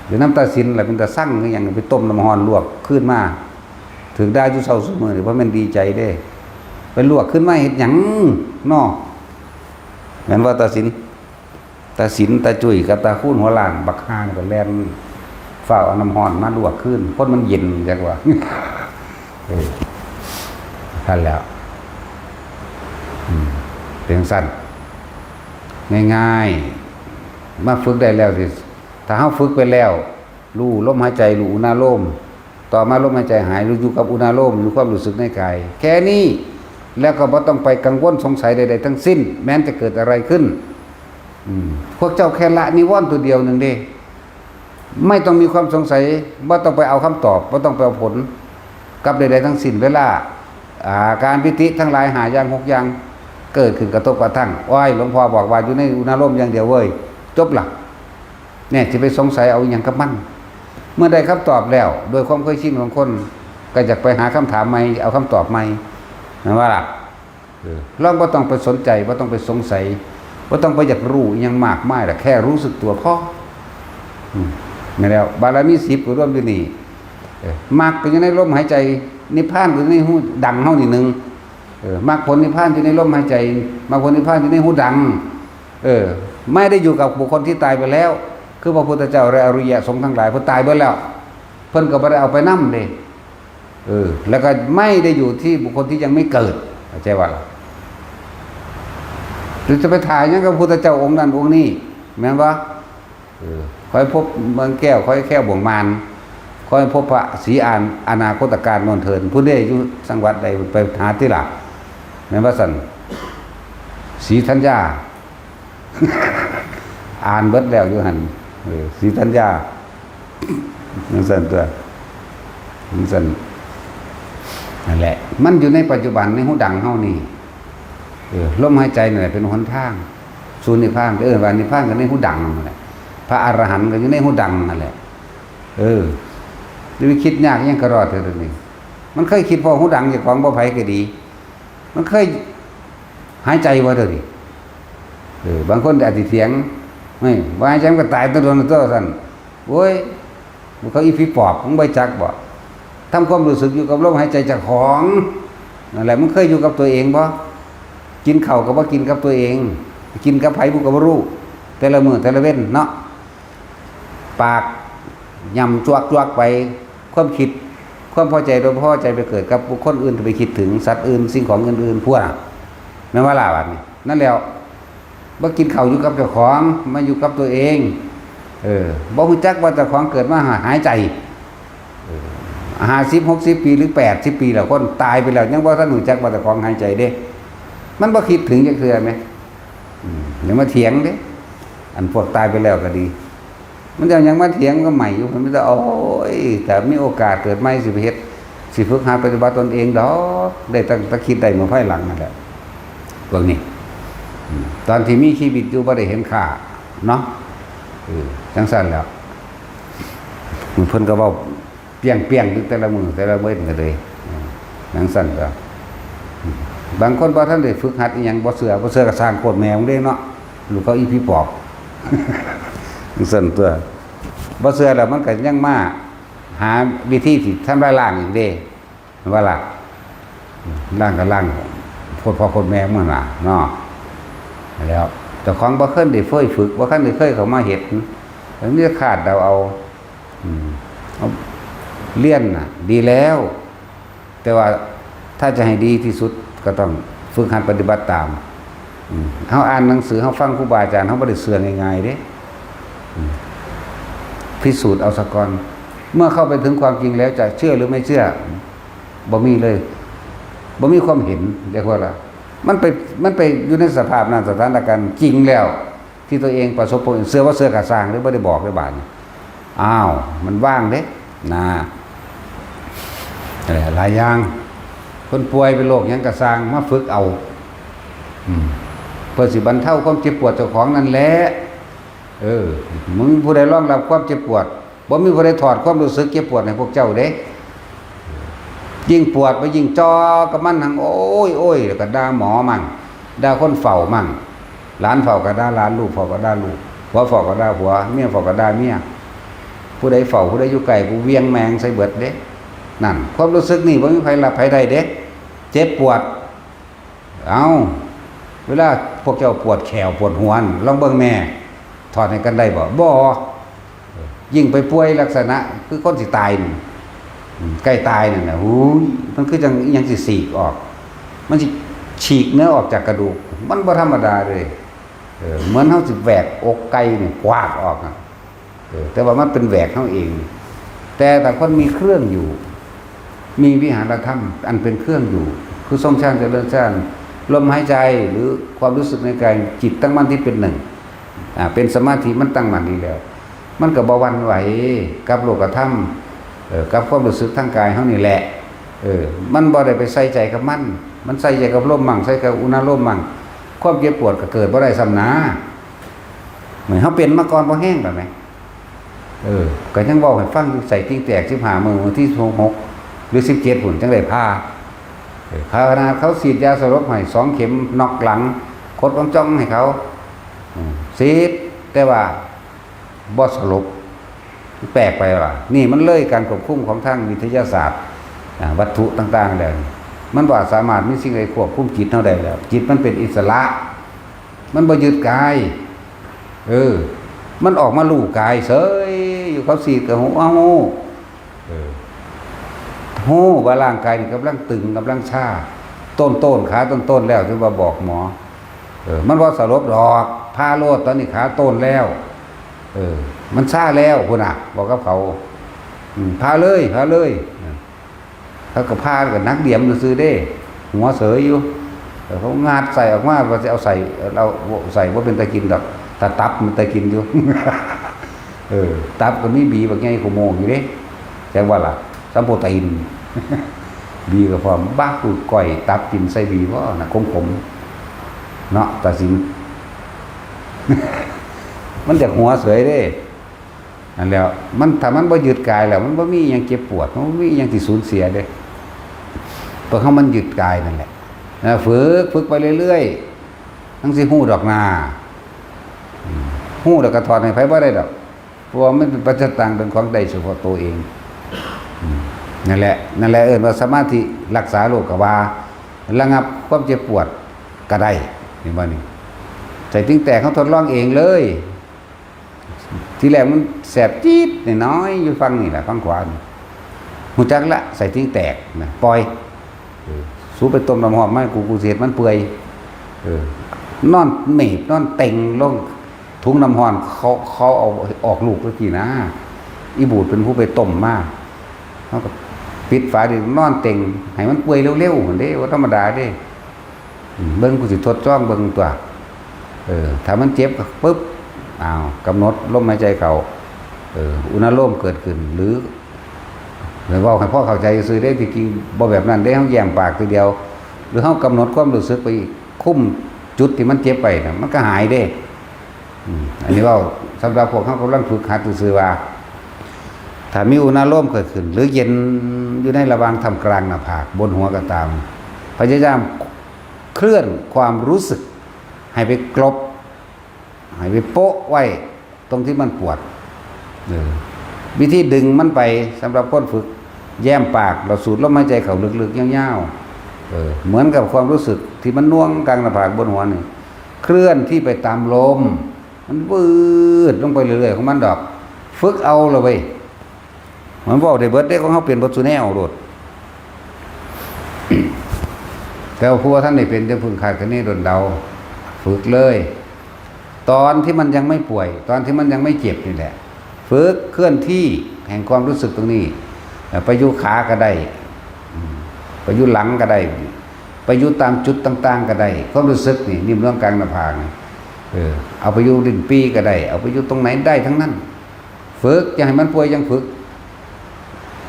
เดี๋ยวน้ำตาสินล่ะเป็นตาสั่งคือหยัง ไปต้มน้ำร้อนลวกคืนมา ถืกด่าอยู่เช้าซุมื้อนี่ บ่แม่นดีใจเด้ ไปลวกคืนมาเฮ็ดหยังเนาะ แม่นบ่ตาสิน ตาสิน ตาจุ้ย กับตาคูณหัวล้าน บักห่านี่ก็แล่นฟ้าวเอาน้ำร้อนมาลวกคืน คนมันเย็นจักว่า เออ นั่นแหละ อืม เป็นจั่งซั่น ง่ายๆ มาฝึกได้แล้วสิ ถ้าเฮาฝึกไปแล้ว รู้ลมหายใจ รู้อุณาโลม ต่อมาลมหายใจหาย รู้อยู่กับอุณาโลม อยู่ความรู้สึกในกาย แค่นี้ แล้วก็บ่ต้องไปกังวลสงสัยใดๆทั้งสิ้น แม้นจะเกิดอะไรขึ้น อืม พวกเจ้าแค่ละนิวรณ์ตัวเดียวหนึ่งเด้ ไม่ต้องมีความสงสัย บ่ต้องไปเอาคำตอบ บ่ต้องไปเอาผล กับใดๆทั้งสิ้น เวลา อ่า การปีติทั้งหลายห้าอย่างหกอย่าง เกิดขึ้นกระทบกระทั่ง โอ้ย หลวงพ่อบอกว่าอยู่ในอุณาโลมอย่างเดียวเว้ย จบละ เนี่ย สิไปสงสัยเอาอิหยังกับมัน เมื่อได้คำตอบแล้ว โดยความเคยชินของคน ก็อยากไปหาคำถามใหม่ เอาคำตอบใหม่ แม่นบ่ล่ะ? เออ ลองบ่ต้องไปสนใจ บ่ต้องไปสงสัย บ่ต้องไปอยากรู้อิหยังมากมายล่ะ แค่รู้สึกตัวพอ อืม แม่นแล้ว บารมีสิบก็รวมอยู่นี่ เออ มรรคก็อยู่ในลมหายใจ นิพพานก็อยู่ในฮูดังเฮานี่หนึ่ง เออ มรรคผลนิพพานอยู่ในลมหายใจ มรรคผลนิพพานอยู่ในฮูดัง เออ ไม่ได้อยู่กับบุคคลที่ตายไปแล้ว คือพระพุทธเจ้าและอริยสงฆ์ทั้งหลาย เพิ่นตายเบิดแล้ว เพิ่นก็บ่ได้เอาไปนำเด้ เออ แล้วก็ไม่ได้อยู่ที่บุคคลที่ยังไม่เกิด เข้าใจบ่ล่ะ? หรือจะไปถ่ายหยังกับพระพุทธเจ้าองค์นั้นองค์นี้ แม่นบ่? เออ ค่อยพบเมืองแก้ว ค่อยแก้วบ่วงมาน ค่อยพบพระศรีอาน อนาคตการโนนเทิน ผู้ใดอยู่จังหวัดใดไปหาติล่ะ แม่นบ่ซั่น? ศรีธัญญา อ่านเบิดแล้วอยู่หั่น เออ ศรีธัญญา จังซั่นตั๊ว จังซั่น นั่นแหละ มันอยู่ในปัจจุบันในฮูดังเฮานี่ เออ ลมหายใจนั่นแหละเป็นหนทางสู่นิพพาน เอิ้นว่านิพพานก็ในฮูดังนั่นแหละ พระอรหันต์ก็อยู่ในฮูดังนั่นแหละ เออ จะไปคิดยากอิหยังกะรอดเถอะเดี๋ยวนี้ มันเคยคิดพอฮูดังเจ้าของบ่ไผก็ดี มันเคยหายใจบ่เดี๋ยวนี้ เออ บางคนอาจสิเถียง เฮ้ย บ่หายใจมันก็ตายตั๊วโดนตั๊วซั่น โอ้ย มันเขาอีผีปอบ มึงบ่จักบ่ ทำความรู้สึกอยู่กับลมหายใจเจ้าของ นั่นแหละ มึงเคยอยู่กับตัวเองบ่ กินข้าวก็บ่กินกับตัวเอง กินกับไผกูก็บ่รู้ แต่ละมื้อแต่ละเว็นเนาะ ปากย่ำจวกๆไป ความคิด ความพอใจโดยบ่พอใจไปเกิดกับบุคคลอื่น ไปคิดถึงสัตว์อื่น สิ่งของอื่นๆ พวกน่ะ แม่นบ่ล่ะบัดนี้ นั่นแหล้ว บ่กินข้าวอยู่กับเจ้าของ มาอยู่กับตัวเอง เออ บ่ฮู้จักว่าเจ้าของเกิดมาหา หายใจ เออ ห้าสิบ หกสิบ ปี หรือ แปดสิบ ปีแล้ว คนตายไปแล้ว ยังบ่ทันฮู้จักว่าเจ้าของหายใจเด้ มันบ่คิดถึงจักเทื่อแหม อืม อย่ามาเถียงเด้ อันพวกตายไปแล้วก็ดี มันจะยังมาเถียงก็ใหม่อยู่ มันจะ โอ้ย แต่มีโอกาสเกิดใหม่สิไปเฮ็ด สิฝึกหัดปฏิบัติตนเองดอก ได้ตั้งแต่คิดได้เมื่อภายหลังนั่นแหละ พวกนี้ อืม ตอนที่มีชีวิตอยู่บ่ได้เห็นค่าเนาะ เออ จังซั่นแหล้ว เพิ่นก็เว้าเปรี้ยงๆอยู่แต่ละมื้อแต่ละเว็นก็เลย อืม จังซั่นก็ อืม บางคนบ่ทันได้ฝึกหัดอิหยัง บ่เชื่อ บ่เชื่อก็สร้างโคตรแม่มึงเด้เนาะ ลูกเขาอีผีปอบ จังซั่นตั๊ว บ่เชื่อแล้วมันก็ยังมาหาวิธีที่ทำลายล้างอีกเด้ ว่าล่ะ ล้างก็ล้างโคตรพ่อโคตรแม่มันน่ะเนาะ แล้วเจ้าของบ่เคยได้เคยฝึก บ่เคยได้เคยเข้ามาเฮ็ด มันมีแต่คาดเดาเอา อืม เอา เรียนน่ะ ดีแล้ว แต่ว่าถ้าจะให้ดีที่สุดก็ต้องฝึกหัดปฏิบัติตาม อืม เฮาอ่านหนังสือ เฮาฟังครูบาอาจารย์ เฮาบ่ได้เชื่อง่ายๆเด้ อืม พิสูจน์เอาซะก่อน เมื่อเข้าไปถึงความจริงแล้วจะเชื่อหรือไม่เชื่อ บ่มีเลย บ่มีความเห็น เรียกว่าละ มันไป มันไปอยู่ในสภาพนั้น สถานการณ์จริงแล้ว ที่ตัวเองประสบพบเห็น เชื่อบ่เชื่อก็ซ่างเด้ บ่ได้บอกเด้บาดนี้ อ้าว มันว่างเด้ นะ เอ่อ หลายอย่าง คนป่วยเป็นโรคหยังก็ซ่าง มาฝึกเอา อืม เพื่อสิบรรเทาความเจ็บปวดเจ้าของนั่นแหละ เออ บ่มีผู้ใดรองรับความเจ็บปวด บ่มีผู้ใดถอดความรู้สึกเจ็บปวดให้พวกเจ้าเด้ ยิ่งปวดไปยิ่งจ่อกับมันหั่ง โอ้ย โอ้ย แล้วก็ด่าหมอมั่ง ด่าคนเฝ้ามั่ง หลานเฝ้าก็ด่าหลาน ลูกเฝ้าก็ด่าลูก ผัวเฝ้าก็ด่าผัว เมียเฝ้าก็ด่าเมีย ผู้ใดเฝ้า ผู้ใดอยู่ใกล้กูเหวี่ยงแม่งใส่เบิดเด้ นั่น ความรู้สึกนี่บ่มีไผรับไผได้เด้ เจ็บปวด เอ้า เวลาพวกเจ้าปวดแข้วปวดหัวนั่น ลองเบิ่งแม่ ถอดให้กันได้บ่ บ่ ยิ่งไปป่วยลักษณะคือคนสิตายนี่ อืม ใกล้ตายนั่นน่ะ หูย มันคือจังอิหยังสิฉีกออก มันสิฉีกเนื้อออกจากกระดูก มันบ่ธรรมดาเลย เออ เหมือนเฮาสิแหวกอกไก่นี่กวาดออกอะ เออ แต่ว่ามันเป็นแหวกเฮาเอง แต่ถ้าคนมีเครื่องอยู่ มีวิหารธรรมอันเป็นเครื่องอยู่ คือทรงฌานเจริญฌาน ลมหายใจหรือความรู้สึกในกาย จิตตั้งมั่นที่เป็นหนึ่ง อ่า เป็นสมาธิมันตั้งมั่นดีแล้ว มันก็บ่หวั่นไหวกับโลกธรรม เออ กับความรู้สึกทางกายเฮานี่แหละ เออ มันบ่ได้ไปใส่ใจกับมัน มันใส่ใจกับลมมั่ง ใส่กับอุณาโลมมั่ง ความเจ็บปวดก็เกิดบ่ได้ซ้ำนา เหมือนเฮาเป็นมาก่อนบ่แฮงแล้วแหม เออ ก็ยังเว้าให้ฟังอยู่ ใส่ติ่งแตกสิบห้ามื้อ มื้อที่หกหรือสิบเจ็ดพุ้นจั่งได้ผ่า เออ ขนาดเขาฉีดยาสลบให้สองเข็ม น็อกหลัง คดวงจ้องให้เขา อืม ฉีด แต่ว่าบ่สลบ แปลกไปว่ะ นี่มันเลยการควบคุมของทางวิทยาศาสตร์ อ่า วัตถุต่างๆแล้ว มันบ่สามารถมีสิ่งใดควบคุมจิตเฮาได้แล้ว จิตมันเป็นอิสระ มันบ่ยึดกาย เออ มันออกมารู้กายเฉย อยู่เขาฉีดก็ฮู้ เอ้า เออ ฮู้ว่าร่างกายนี่กำลังตึง กำลังชา ต้นๆ ขาต้นๆแล้ว ถึงว่าบอกหมอ เออ มันบ่สลบดอก ผ่าโลด ตอนนี้ขาต้นแล้ว เออ มันชาแล้วพุ้นน่ะ บอกกับเขา อืม ผ่าเลย ผ่าเลย เขาก็ผ่าก็หนักเดียมซื่อๆเด้ หัวเสยอยู่ แต่เขางัดใส่ออกมา ว่าสิเอาใส่ เอาใส่บ่เป็นตากินดอก แต่ตับมันตากินอยู่ เออ ตับก็มีบีบักใหญ่ขโมงอยู่เด้ จักว่าล่ะ สำโปรตีน บีก็พร้อม บ้า กูก้อยตับกินใส่บีบ่นะ ขมๆ เนาะ ตาสิน มันอยากหัวเสยเด้ นั่นแหล้ว มัน ถ้ามันบ่ยึดกายแล้ว มันบ่มีอิหยังเจ็บปวด มันบ่มีอิหยังที่สูญเสียเด้ ตัวของมันยึดกายนั่นแหละ นะ ฝึก ฝึกไปเรื่อยๆ จั่งสิฮู้ดอกนา อืม ฮู้แล้วก็ถอดให้ไผบ่ได้ดอก เพราะว่ามันเป็นปัจจตัง เป็นของได้เฉพาะตัวเอง อืม นั่นแหละ นั่นแหละเอิ้นว่าสมาธิรักษาโรคก็ว่า ระงับความเจ็บปวดก็ได้ เห็นบ่นี่ ใส่ติ่งแตก เขาทดลองเองเลย ทีแรกมันแสบจี๊ดน้อยๆ อยู่ฝั่งนี่แหละ ฝั่งขวานี่ ฮู้จักละ ใส่ติ่งแตกนะ ปล่อย เออ สูไปต้มน้ำร้อนมาให้กู กูสิเฮ็ดมันเปื่อย เออ นอนเมบ นอนเต็งลง ถุงน้ำร้อน เขา เขาเอาออกลูกตะกี้นะ อีบูดเป็นผู้ไปต้มมา เขาก็ปิดฝาดิ นอนเต็ง ให้มันเปื่อยเร็วๆ หั่นเด้ บ่ธรรมดาเด้ อืม เบิ่ง กูสิทดลองเบิ่งตัว เออ ถ้ามันเจ็บก็ปึ๊บ อ้าว กำหนดลมหายใจเข้า เออ อุณาโลมเกิดขึ้น หรือ หรือเว้าให้พอเข้าใจซื่อเด้ ที่จริงบ่แบบนั้นเด้ เฮาแย้มปากทีเดียว หรือเฮากำหนดความรู้สึกไปอีก คุมจุดที่มันเจ็บไปน่ะ มันก็หายเด้ อืม อันนี้เว้าสำหรับพวกเฮากำลังฝึกหัดซื่อๆว่า ถ้ามีอุณาโลมเกิดขึ้น หรือเย็นอยู่ในระหว่างท่ามกลางหน้าผาก บนหัวก็ตาม พยายามเคลื่อนความรู้สึกให้ไปกลบ ให้ไปโปะไว้ตรงที่มันปวด เออ วิธีดึงมันไป สำหรับคนฝึก แย้มปาก แล้วสูดลมหายใจเข้าลึกๆ ยาวๆ เออ เหมือนกับความรู้สึกที่มันน่วงกลางหน้าผากบนหัวนี่ เคลื่อนที่ไปตามลม มันวืดลงไปเรื่อยๆ ของมันดอก ฝึกเอาละเว้ย มันเว้าได้เบิดเด้ ของเฮาเป็นเบิดซุแนวโลด แต่ว่าผู้ว่าท่านได้เป็น จะพึ่งคาดคะเนดนเดา ฝึกเลย ตอนที่มันยังไม่ป่วย ตอนที่มันยังไม่เจ็บนี่แหละ ฝึกเคลื่อนที่แห่งความรู้สึกตรงนี้ เอ่อ ไปอยู่ขาก็ได้ อืม ไปอยู่หลังก็ได้ ไปอยู่ตามจุดต่างๆ ก็ได้ ความรู้สึกนี่ นิ่มนวลกลางหน้าผากนี่ เออ เอาไปอยู่ลิ้นปี่ก็ได้ เอาไปอยู่ตรงไหนได้ทั้งนั้น ฝึก อย่าให้มันป่วย ยังฝึก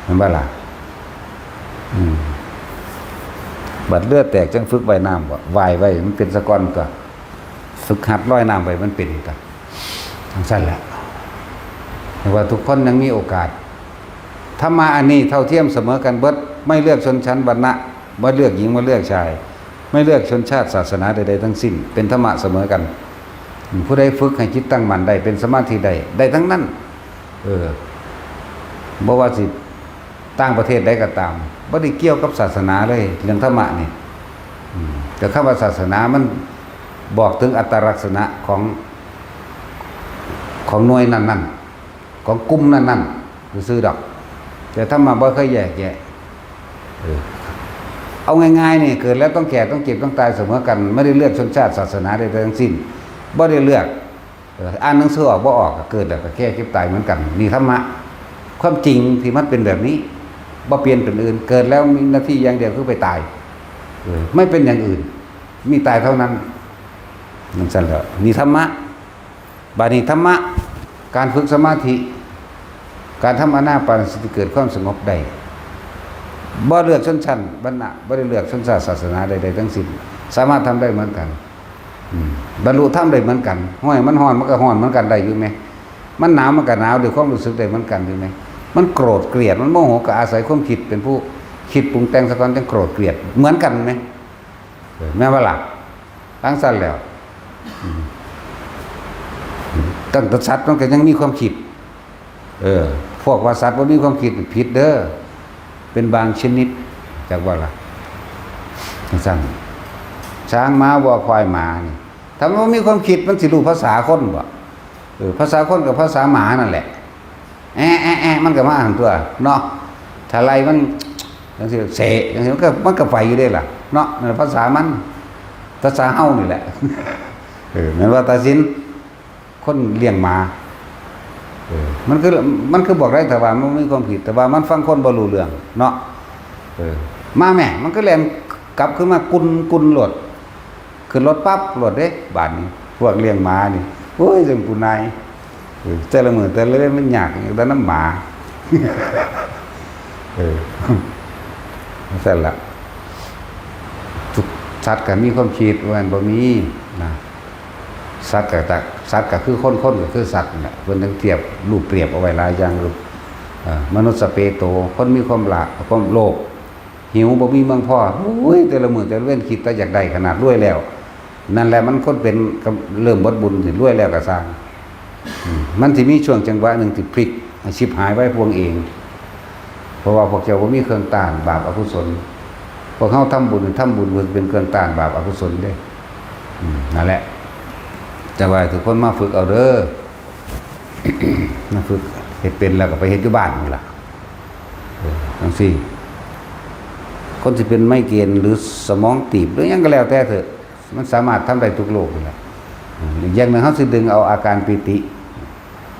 แม่นบ่ล่ะ อืม บัดเลือดแตกจั่งฝึกว่ายน้ำบ่ ว่ายไว้มันเป็นซะก่อนตั๊ว ฝึกหัดลอยน้ำไว้มันเป็นตั๊ว จั่งซั่นแหละ แต่ว่าทุกคนยังมีโอกาส ธรรมะอันนี้เท่าเทียมเสมอกันเบิด ไม่เลือกชนชั้นวรรณะ บ่เลือกหญิง บ่เลือกชาย ไม่เลือกชนชาติศาสนาใดๆทั้งสิ้น เป็นธรรมะเสมอกัน ผู้ใดฝึกให้จิตตั้งมั่นได้ เป็นสมาธิได้ ได้ทั้งนั้น เออ บ่ว่าสิต่างประเทศใดก็ตาม บ่ได้เกี่ยวกับศาสนาเลย เรื่องธรรมะนี่ อืม แต่คำว่าศาสนามันบอกถึงอัตลักษณะของ ของหน่วยนั้นๆ ของกลุ่มนั้นๆ ซื่อๆดอก แต่ธรรมะบ่เคยแยกแยะ เออ เอาง่ายๆนี่ เกิดแล้วต้องแก่ ต้องเจ็บ ต้องตายเสมอกัน ไม่ได้เลือกชนชาติศาสนาใดๆทั้งสิ้น บ่ได้เลือก เออ อ่านหนังสือออกบ่ออกก็เกิดแล้วก็แก่เจ็บตายเหมือนกัน นี่ธรรมะ ความจริงที่มันเป็นแบบนี้ บ่เปลี่ยนเป็นอื่น เกิดแล้วมีหน้าที่อย่างเดียวคือไปตาย เออ ไม่เป็นอย่างอื่น มีตายเท่านั้น นั่นซั่นแหละ นี่ธรรมะ บาดนี้ธรรมะ การฝึกสมาธิ การทำอานาปานสติเกิดความสงบได้ บ่เลือกชนชั้นวรรณะ บ่ได้เลือกชนชาติศาสนาใดๆทั้งสิ้น สามารถทำได้เหมือนกัน อืม บรรลุธรรมได้เหมือนกัน ห้วย มันฮ้อน มันก็ฮ้อนเหมือนกันได้อยู่ไหม มันหนาว มันก็หนาวด้วยความรู้สึกได้เหมือนกันอยู่ไหม มันโกรธเกลียด มันโมโห ก็อาศัยความคิดเป็นผู้คิดปรุงแต่งซะก่อน จังโกรธเกลียด เหมือนกันไหม เออ แม่นบ่ล่ะ ทั้งสั้นแล้ว อืม ตั้งแต่สัตว์มันก็ยังมีความคิด เออ พวกว่าสัตว์บ่มีความคิดผิดเด้อ เป็นบางชนิด จักว่าล่ะ จังซั่น ช้าง ม้า วัว ควาย หมานี่ ถ้ามันบ่มีความคิด มันสิรู้ภาษาคนบ่ เออ ภาษาคนกับภาษาหมานั่นแหละ แอะแอะแอะ มันก็มาหั่นตั๊วเนาะ ถ้าไล่มัน จังซี่ เสะ จังซี่ มันก็ มันก็ไปอยู่เด้ล่ะ เนาะ นั่นภาษามัน ภาษาเฮานี่แหละ เออ แม่นว่าตาสิน คนเลี้ยงหมา เออ มันคือ มันคือบอกได้แต่ว่ามันมีความผิด แต่ว่ามันฟังคนบ่รู้เรื่องเนาะ เออ มาแม่ มันก็แล่นกลับขึ้นมากุนกุนโลด ขึ้นรถปั๊บโลดเด้ บาดนี้ พวกเลี้ยงหมานี่ โอ้ย จังผู้นาย เออ แต่ละมื้อแต่ละเว้นมันยากอยู่แต่นำหมา เออ จั่งซั่นล่ะ สัตว์ก็มีความคิด ว่ามันบ่มีนะ สัตว์ก็จะ สัตว์ก็คือคน คนก็คือสัตว์นั่นแหละ เพิ่นถึงเทียบรูปเปรียบเอาไว้หลายอย่างอยู่ เอ่อ มนุสสเปโต คนมีความละ ความโลภ หิวบ่มีเมืองพอ โอ้ย แต่ละมื้อแต่ละเว้นคิดแต่อยากได้ ขนาดรวยแล้ว นั่นแหละมันคนเป็นก็เริ่มเบิดบุญสิ รวยแล้วก็ซ่าง อืม มันสิมีช่วงจังหวะหนึ่งที่พลิก ให้ชิบหายไว้พวกเอง เพราะว่าพวกเจ้าบ่มีเครื่องต้านบาปอกุศล พวกเฮาทำบุญ ทำบุญเพื่อเป็นเครื่องต้านบาปอกุศลเด้ อืม นั่นแหละ แต่ว่าทุกคนมาฝึกเอาเด้อ มาฝึก เฮ็ดเป็นแล้วก็ไปเฮ็ดอยู่บ้านนี่ล่ะ เออ จั่งซี้ คนสิเป็นไมเกรนหรือสมองตีบหรือหยังก็แล้วแต่เถอะ มันสามารถทำได้ทุกโรคนี่แหละ อืม อีกอย่างหนึ่ง เฮาสิดึงเอาอาการปีติ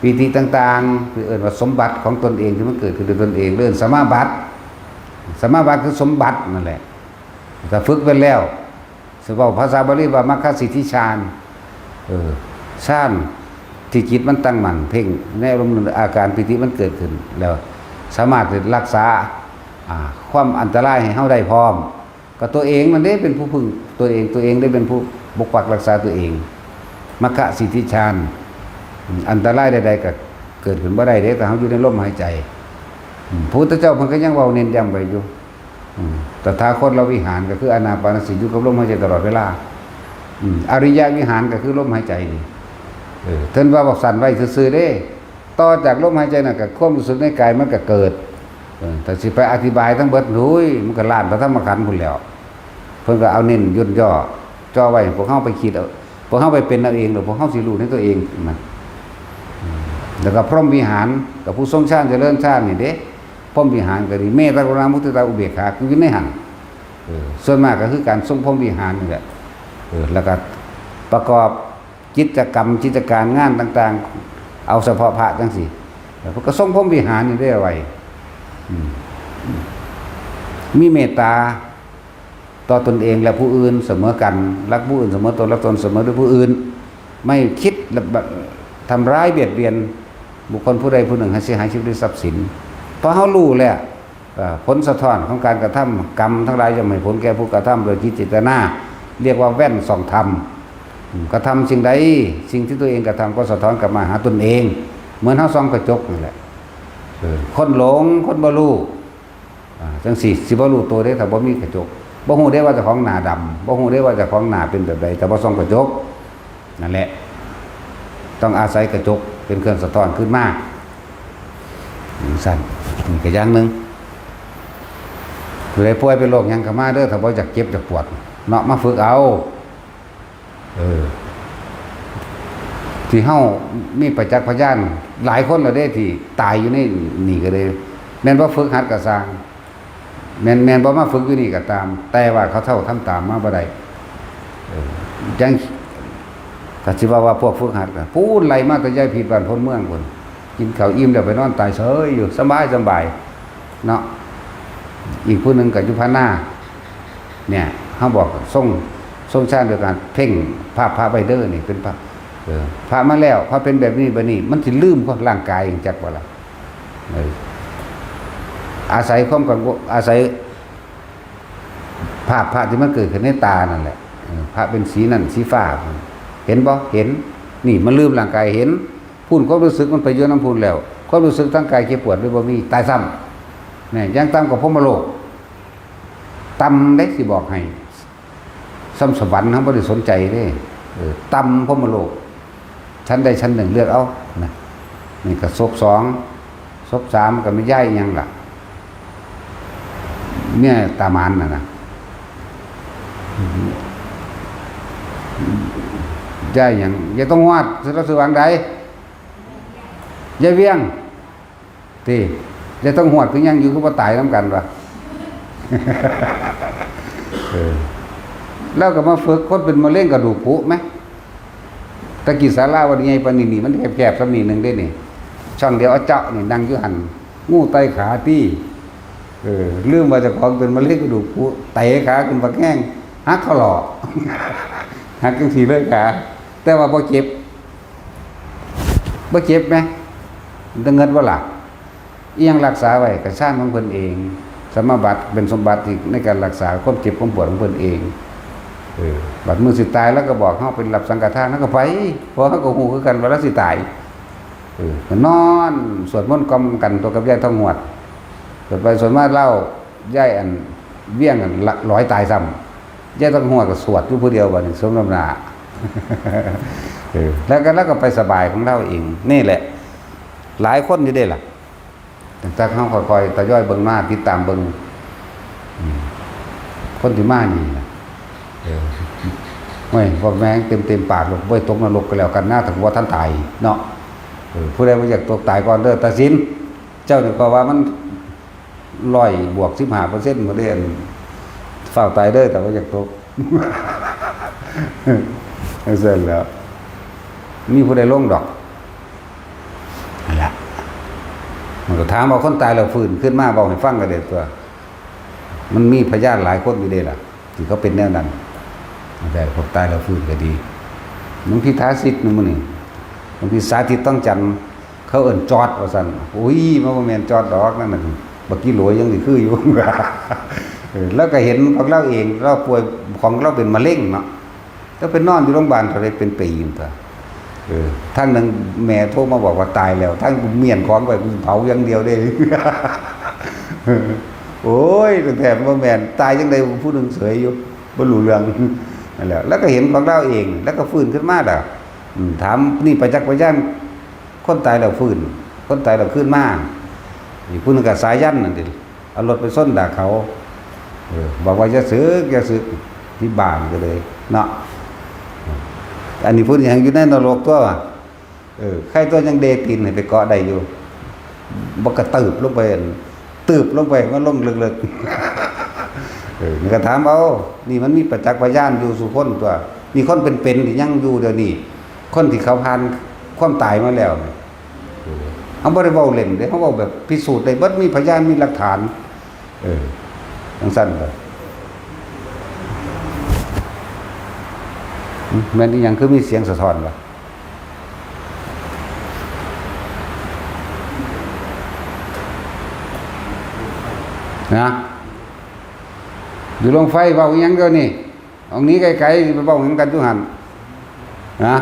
ปีติต่างๆ ที่เอิ้นว่าสมบัติของตนเองที่มันเกิดขึ้นด้วยตนเอง เอิ้นสมาบัติ สมาบัติคือสมบัตินั่นแหละ ถ้าฝึกเป็นแล้ว สิเว้าภาษาบาลีว่ามัคคสิทธิฌาน เออ ฌานที่จิตมันตั้งมั่นเพ่งในอารมณ์นั้น อาการปีติมันเกิดขึ้น แล้วสามารถรักษา อ่า ความอันตรายให้เฮาได้พร้อม ก็ตัวเองนั่นเด้เป็นผู้พึ่งตัวเอง ตัวเองได้เป็นผู้ปกปักรักษาตัวเอง มัคคสิทธิฌาน อืม อันตรายใดๆก็เกิดขึ้นบ่ได้เด้ ถ้าเฮาอยู่ในลมหายใจ อืม พระพุทธเจ้าเพิ่นก็ยังเว้าเน้นย้ำไว้อยู่ อืม ตถาคตวิหารก็คืออานาปานสติอยู่กับลมหายใจตลอดเวลา อืม อริยวิหารก็คือลมหายใจนี่ เออ เพิ่นว่าบอกสั่นไว้ซื่อๆเด้ ต่อจากลมหายใจนั่นก็ความรู้สึกในกายมันก็เกิด เออ ถ้าสิไปอธิบายทั้งเบิด โอ้ย มันก็ล้านพระธรรมขันธ์พุ้นแหล้ว เพิ่นก็เอาเน้นย่นย่อ จ่อไว้ให้พวกเฮาไปคิดเอา พวกเฮาไปเป็นเอาเอง แล้วพวกเฮาสิรู้ในตัวเองนะ อืม แล้วก็พรหมวิหาร กับผู้ทรงฌานเจริญฌานนี่เด้ พรหมวิหารก็ดี เมตตากรุณามุทิตาอุเบกขา คืออยู่ในหั่น เออ ส่วนมากก็คือการทรงพรหมวิหารนี่แหละ เออ แล้วก็ประกอบกิจกรรมกิจการงานต่างๆ เอาเฉพาะพระจั่งซี้ แล้วก็ทรงพรหมวิหารนี่ได้เอาไว้ อืม มีเมตตาต่อตนเองและผู้อื่นเสมอกัน รักผู้อื่นเสมอตน รักตนเสมอด้วยผู้อื่น ไม่คิดทำร้ายเบียดเบียนบุคคลผู้ใดผู้หนึ่งให้เสียหายชีวิตหรือทรัพย์สิน เพราะเฮารู้แล้ว เอ่อ ผลสะท้อนของการกระทำ กรรมทั้งหลายย่อมให้ผลแก่ผู้กระทำโดยจิตเจตนา เรียกว่าแว่นส่องธรรม อืม กระทำสิ่งใด สิ่งที่ตัวเองกระทำก็สะท้อนกลับมาหาตนเอง เหมือนเฮาส่องกระจกนั่นแหละ เออ คนหลง คนบ่รู้ อ่า จั่งซี้ สิบ่รู้ตัวเด้ ถ้าบ่มีกระจก บ่ฮู้เด้ว่าเจ้าของหน้าดำ บ่ฮู้เด้ว่าเจ้าของหน้าเป็นแบบใด ถ้าบ่ส่องกระจก นั่นแหละ ต้องอาศัยกระจกเป็นเครื่องสะท้อนขึ้นมา จั่งซั้น นี่ก็อย่างหนึ่ง ผู้ใดป่วยเป็นโรคหยังก็มาเด้อ ถ้าบ่อยากเจ็บอยากปวดเนาะ มาฝึกเอา เออ ที่เฮามีประจักษ์พยานหลายคนแล้วเด้ ที่ตายอยู่ในนี่ก็เลย แม่นบ่ฝึกหัดก็ซ่าง แม่น แม่นบ่มาฝึกอยู่นี่ก็ตาม แต่ว่าเขาเฒ่าทำตามมาบ่ได้ เออ จั่ง ถ้าสิว่า ว่าพวกฝึกหัดก็ พู้นไล่มาแต่ยายผิดบ้านพ้นเมืองพุ้น กินข้าวอิ่มแล้วไปนอนตายเฉยอยู่ สบาย สบาย เนาะ อีกผู้หนึ่งก็อยู่พะนา เนี่ย เฮาบอกทรง ทรงฌานโดยการเพ่งภาพพระไว้เด้อ นี่เป็นพระ เออ พระมาแล้ว พระเป็นแบบนี้แบบนี้ มันสิลืมความร่างกายจักบ่ล่ะ เออ อาศัยความกังวล อาศัย ภาพพระที่มันเกิดขึ้นในตานั่นแหละ เออ พระเป็นสีนั่นสีฟ้า เห็นบ่ เห็น นี่มันลืมร่างกาย เห็น พู้นความรู้สึกมันไปอยู่นำพู้นแล้ว ความรู้สึกทางกายเจ็บปวดหรือบ่มี ตายซ้ำ เนี่ย อย่างต่ำก็พรหมโลก ต่ำเด้ สิบอกให้ ซ้ำสวรรค์เฮาบ่ได้สนใจเด้ เออ ต่ำพรหมโลก ชั้นใดชั้นหนึ่งเลือกเอา นะ นี่ก็ศพสอง ศพสามก็แม่นยายหยังล่ะ เมียตาหมานน่ะนะ ยายหยัง ยายต้องฮอด สิเราสิวางใด ยายเวียง ติ ยายต้องฮอดคือยังอยู่ คือบ่ตายนำกันวะ เออ แล้วก็มาฝึกคนเป็นมะเร็งกระดูกผุไหม ตะกี้ศาลาวัดใหญ่ปานนี้นี่ มันแคบๆ ส่ำนี้หนึ่งเด้นี่ ช่องเดียวเอาเจาะนี่ นั่งอยู่หั่น งูไต่ขาตี้ เออ ลืมว่าเจ้าของเป็นมะเร็งกระดูกผุ เตะขาขึ้นบักแฮง หักข้อหล่อ หักจังซี่เลยขา แต่ว่าบ่เจ็บ บ่เจ็บไหม มันจะเงินบ่ล่ะ อีหยังรักษาไว้ ก็ฌานของเพิ่นเอง สมาบัติเป็นสมบัติที่ในการรักษาความเจ็บความปวดของเพิ่นเอง เออ บัดมื้อสิตายแล้วก็บอกเฮาเป็นรับสังฆทาน แล้วก็ไป เพราะเฮาก็ฮู้คือกันว่าเราสิตาย เออ ก็นอนสวดมนต์กล่อมกันตัวกับยายทองหวด สวดไปสวดมาเล่ายายอันเวียงอันละลอยตายซ้ำ ยายทองหวดก็สวดอยู่ผู้เดียวบัดนี้ สมน้ำหน้า เออ แล้วก็ แล้วก็ไปสบายของเราเอง นี่แหละ หลายคนอยู่เด้ล่ะ ตั้งแต่เฮาค่อยๆทยอยเบิ่งมา ติดตามเบิ่ง อืม คนที่มานี่ล่ะ เออ โอ้ย พวกแม่งเต็มๆปากเลย บ่ตกนรกก็แล้วกันนะ ถ้าบ่ทันตายเนาะ เออ ผู้ใดบ่อยากตก ตายก่อนเด้อ ตาสิน เจ้านี่ก็ว่ามัน ร้อยบวกสิบห้าเปอร์เซ็นต์ บ่ได้ อัน ฟ้าวตายเด้อ ถ้าบ่อยากตก จั่งซั่นแหล้ว มีผู้ใดลงดอก นั่นล่ะ มันก็ถามว่าคนตายแล้วฟื้นขึ้นมาเว้าให้ฟังก็ได้ตั๊ว มันมีพยานหลายคนอยู่เด้ล่ะ ที่เขาเป็นแนวนั้น แต่พวกตายแล้วฟื้นก็ดี หลวงพี่ทาสิทธิ์นี่มื้อนี้ หลวงพี่สาธิตต้องจันทร์ เขาเอิ้นจอดว่าซั่น อุ้ย มันบ่แม่นจอดดอก นั่นน่ะ บักกิโหลยังสิคืออยู่ เออ แล้วก็เห็นของเราเอง เราป่วย ของเราเป็นมะเร็งเนาะ แล้วไปนอนอยู่โรงพยาบาลเท่าใดเป็นปีอยู่ตั๊ว เออ ทางนั้นแม่โทรมาบอกว่าตายแล้ว ทางกูเมี้ยนของไว้ กูเผาอย่างเดียวเด้ โอ้ย ตั้งแต่บ่แม่น ตายจั่งใดผู้หนึ่งเสยอยู่ บ่รู้เรื่อง นั่นแหละ แล้วก็เห็นของเราเอง แล้วก็ฟื้นขึ้นมาแล้ว อืม ถาม นี่ประจักษ์พยาน คนตายแล้วฟื้น คนตายแล้วคืนมา อีกผู้หนึ่งก็สายันนั่นติ เอารถไปชนดากเขา เออ บอกว่าอย่าสึก อย่าสึก ที่บ้านก็เลย เนาะ อันนี้ผู้นี้ยังอยู่ในนรกตั๊ว เออ ใครตั๊วยังเดตีนให้ไปเกาะได้อยู่ บ่กระตืบลงไป อัน ตืบลงไป มันลงลึกๆ เออ นี่ก็ถามเอา นี่มันมีประจักษ์พยานอยู่สู่คนตั๊ว นี่คนเป็นๆที่ยังอยู่เดี๋ยวนี้ คนที่เขาผ่านความตายมาแล้วนี่ เออ เฮาบ่ได้เว้าเล่นเด้ เฮาเว้าแบบพิสูจน์ได้เบิด มีพยาน มีหลักฐาน เออ จั่งซั่นเด้อ หึ แม่นอีหยังคือมีเสียงสะท้อนวะ นะ อยู่โรงไฟเว้าอีหยังเดี๋ยวนี้ เอาหนีไกลๆ ไปเว้าหยังกันอยู่หั่น นะ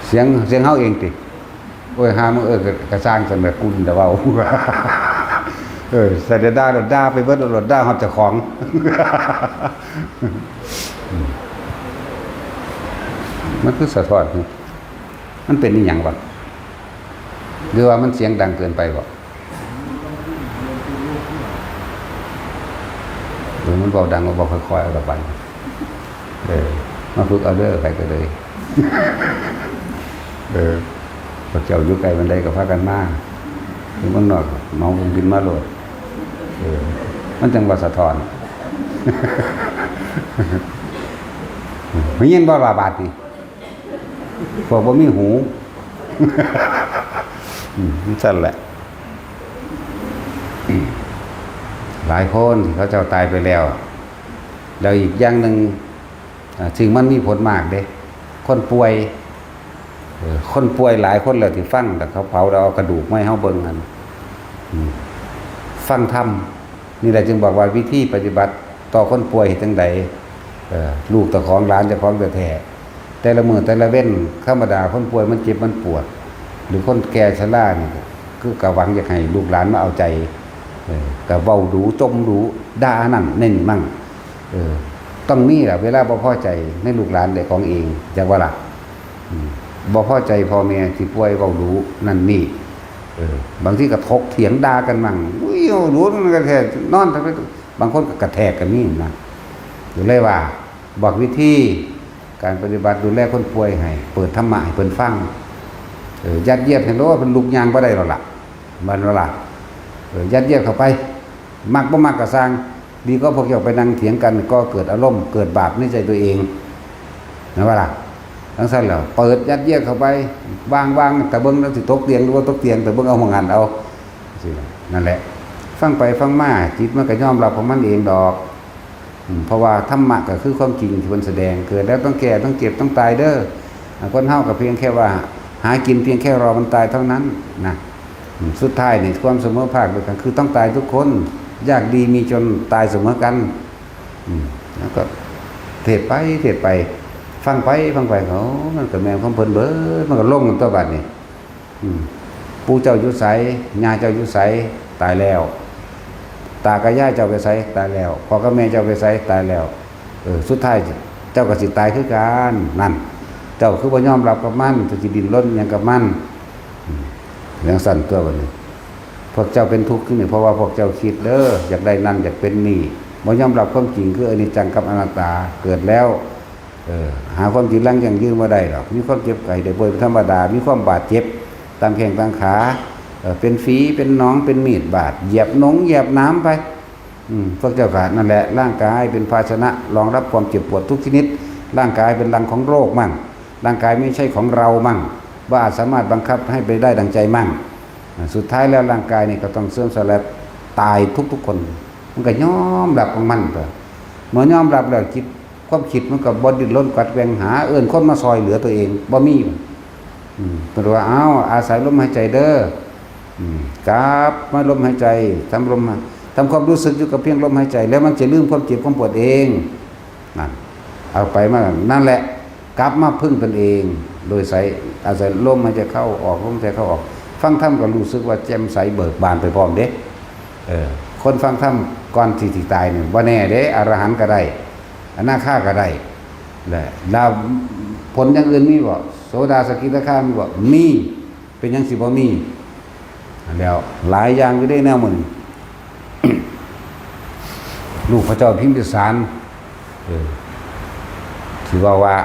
เสียง เสียงเฮาเองติ โอ้ย หามึง เออ กะ กะซ่างซั่นแหละ กูนี่ล่ะเว้า เออ ใส่ด่า ด่าไปเบิด ด่าฮอดเจ้าของ มันคือสะท้อน มันเป็นอีหยังวะ หรือว่ามันเสียงดังเกินไปบ่ เออ มันเว้าดัง เว้าค่อยๆ เอาละบัด เออ มาฝึกเอาเด้อ ไผก็เลย เออ พวกเจ้าอยู่ไกลปานใดก็พากันมา อยู่เมืองนอก เหมาเครื่องบินมาโลด เออ มันจั่งว่าสะท้อน ได้ยินบ่ล่ะบาดนี้ พวกบ่มีหู อืม จั่งซั่นแหละ หลายคนที่เขาเจ้าตายไปแล้ว แล้วอีกอย่างหนึ่ง อ่า ซึ่งมันมีผลมากเด้ ค คนป่วย เออ คนป่วยหลายคนแล้วที่ฟัง แต่เขาเผาแล้วเอากระดูกมาให้เฮาเบิ่งหั่น อืม ฟังธรรม นี่แหละจึงบอกว่าวิธีปฏิบัติต่อคนป่วยเฮ็ดจั่งใด เออ ลูกเจ้าของหลานเจ้าของแท้ๆ แต่ละมื้อแต่ละเว็น ธรรมดาคนป่วยมันเจ็บมันปวด หรือคนแก่ชรานี่ก็ คือก็หวังอยากให้ลูกหลานมาเอาใจ เออ ก็เว้าดู จ่มดู ด่านั่นเน้นมั่ง เออ ต้องมีล่ะ เวลาบ่พอใจในลูกหลานได้ของเอง จักว่าล่ะ อืม บ่พอใจพ่อแม่ที่ป่วยเว้าดูนั่นนี่ เออ บางทีก็ถกเถียงด่ากันมั่ง อุ้ย เว้าดูมันก็แท้ นอน บางคนก็กระแทกกันนี่นะ ก็เลยว่า บอกวิธีการปฏิบัติดูแลคนป่วยให้ เปิดธรรมะให้เพิ่นฟัง เออ ยัดเยียดให้โลด เพิ่นลุกย่างบ่ได้แล้วล่ะ แม่นบ่ล่ะ เออ ยัดเยียดเข้าไป มักบ่มักก็ซ่าง ดีกว่าพวกเจ้าไปนั่งเถียงกัน ก็เกิดอารมณ์ เกิดบาปในใจตัวเอง แม่นบ่ล่ะ จั่งซั่นแล้ว เปิดยัดเยียดเข้าไป วางๆ แต่เบิ่งแล้วสิตกเตียงหรือบ่ตกเตียง แต่เบิ่งเอาหม่องหั้นเอา นั่นแหละ ฟังไปฟังมา จิตมันก็ยอมรับของมันเองดอก อืม เพราะว่าธรรมะก็คือความจริงที่เพิ่นแสดง เกิดแล้วต้องแก่ ต้องเจ็บ ต้องตายเด้อ อ่า คนเฮาก็เพียงแค่ว่าหากินเพียงแค่รอมันตายเท่านั้นนะ อืม สุดท้ายนี่ความเสมอภาคเดียวกัน คือต้องตายทุกคน ยากดีมีจนตายเสมอกัน อืม แล้วก็เทศน์ไป เทศน์ไป ฟังไป ฟังไป โอ้ มันก็แม่นของเพิ่นเบิด มันก็ลงกันตัวบัดนี้ อืม ปู่เจ้าอยู่ไส ย่าเจ้าอยู่ไส ตายแล้ว ตากับยายเจ้าไปไส ตายแล้ว พ่อกับแม่เจ้าไปไส ตายแล้ว เออ สุดท้ายเจ้าก็สิตายคือกัน นั่น เจ้าคือบ่ยอมรับกับมัน เจ้าสิดิ้นรนหยังกับมัน อืม จั่งซั่นตัวบัดนี้ พวกเจ้าเป็นทุกข์อยู่นี่ เพราะว่าพวกเจ้าคิดเด้อ อยากได้นั่น อยากเป็นนี่ บ่ยอมรับความจริงคืออนิจจังกับอนัตตา เกิดแล้ว เออ หาความจริงหลังยั่งยืนบ่ได้ดอก มีความเจ็บไข้ได้ป่วยเป็นธรรมดา มีความบาดเจ็บตามแข้งตามขา เออ เป็นฝี เป็นหนอง เป็นมีดบาด เหยียบหนง เหยียบหนามไป อืม พวกเจ้าก็นั่นแหละ ร่างกายเป็นภาชนะรองรับความเจ็บปวดทุกชนิด ร่างกายเป็นรังของโรคมั่ง ร่างกายไม่ใช่ของเรามั่ง บ่อาจสามารถบังคับให้ไปได้ดังใจมั่ง อ่า สุดท้ายแล้วร่างกายนี่ก็ต้องเสื่อมสลายตายทุกๆคน มันก็ยอมรับของมันไป เมื่อยอมรับแล้วจิต ความคิดมันก็บ่ดิ้นรนกัดแกว่งหา เอิ้นคนมาซอยเหลือตัวเอง บ่มี อืม เพิ่นว่า "อ้าว อาศัยลมหายใจเด้อ อืม กลับมาลมหายใจ ทำลมหา- ทำความรู้สึกอยู่กับเพียงลมหายใจ แล้วมันจะลืมความเจ็บความปวดเอง" นั่น เอาไปมา นั่นแหละ กลับมาพึ่งตนเอง โดยใส่ อาศัยลมหายใจเข้าออก ลมหายใจเข้าออก ฟังธรรมก็รู้สึกว่าแจ่มใสเบิกบานไปพร้อมเด้ เออ คนฟังธรรมก่อนที่สิตายนี่ บ่แน่เด้ อรหันต์ก็ได้ อนาคาก็ได้ และ แล้วผลอย่างอื่นมีบ่ โสดา สกิทาคามีบ่ มี เป็นหยังสิบ่มี แล้วหลายอย่างอยู่เด้แนวมื้อนี้ ลูกพระเจ้าพิมพิสาร เออ ที่ว่าว่า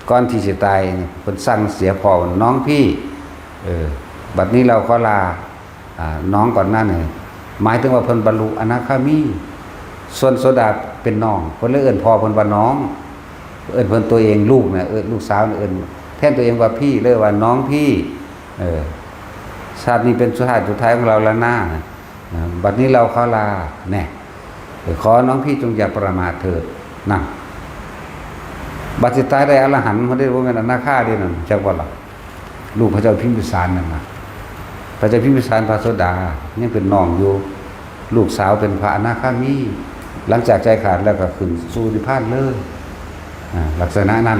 ก่อนที่สิตายนี่ เพิ่นสั่งเสียพ่อ "น้องพี่ เออ บัดนี้เราขอลา อ่า น้องก่อนนะ" นี่ หมายถึงว่าเพิ่นบรรลุอนาคามี ส่วนโสดาเป็นน้อง เพิ่นเลยเอิ้นพ่อเพิ่นว่าน้อง เอิ้นเพิ่นตัวเองลูกนะ เอิ้นลูกสาวนะ เอิ้นแทนตัวเองว่าพี่ เลยว่าน้องพี่ เออ ชาตินี้เป็นชาติสุดท้ายของเราแล้วนะ นะ บัดนี้เราขอลา แน่ เออ ขอน้องพี่จงอย่าประมาทเถิด นั่น บัดสิตายได้อรหันต์ บ่ได้ บ่แม่นอนาคาเด้นั่น จักบ่ล่ะ ลูกพระเจ้าพิมพิสารนั่นนะ พระเจ้าพิมพิสารพระโสดา ยังเป็นน้องอยู่ ลูกสาวเป็นพระอนาคามี หลังจากใจขาดแล้วก็ขึ้นสู่นิพพานเลย อ่า ลักษณะนั้น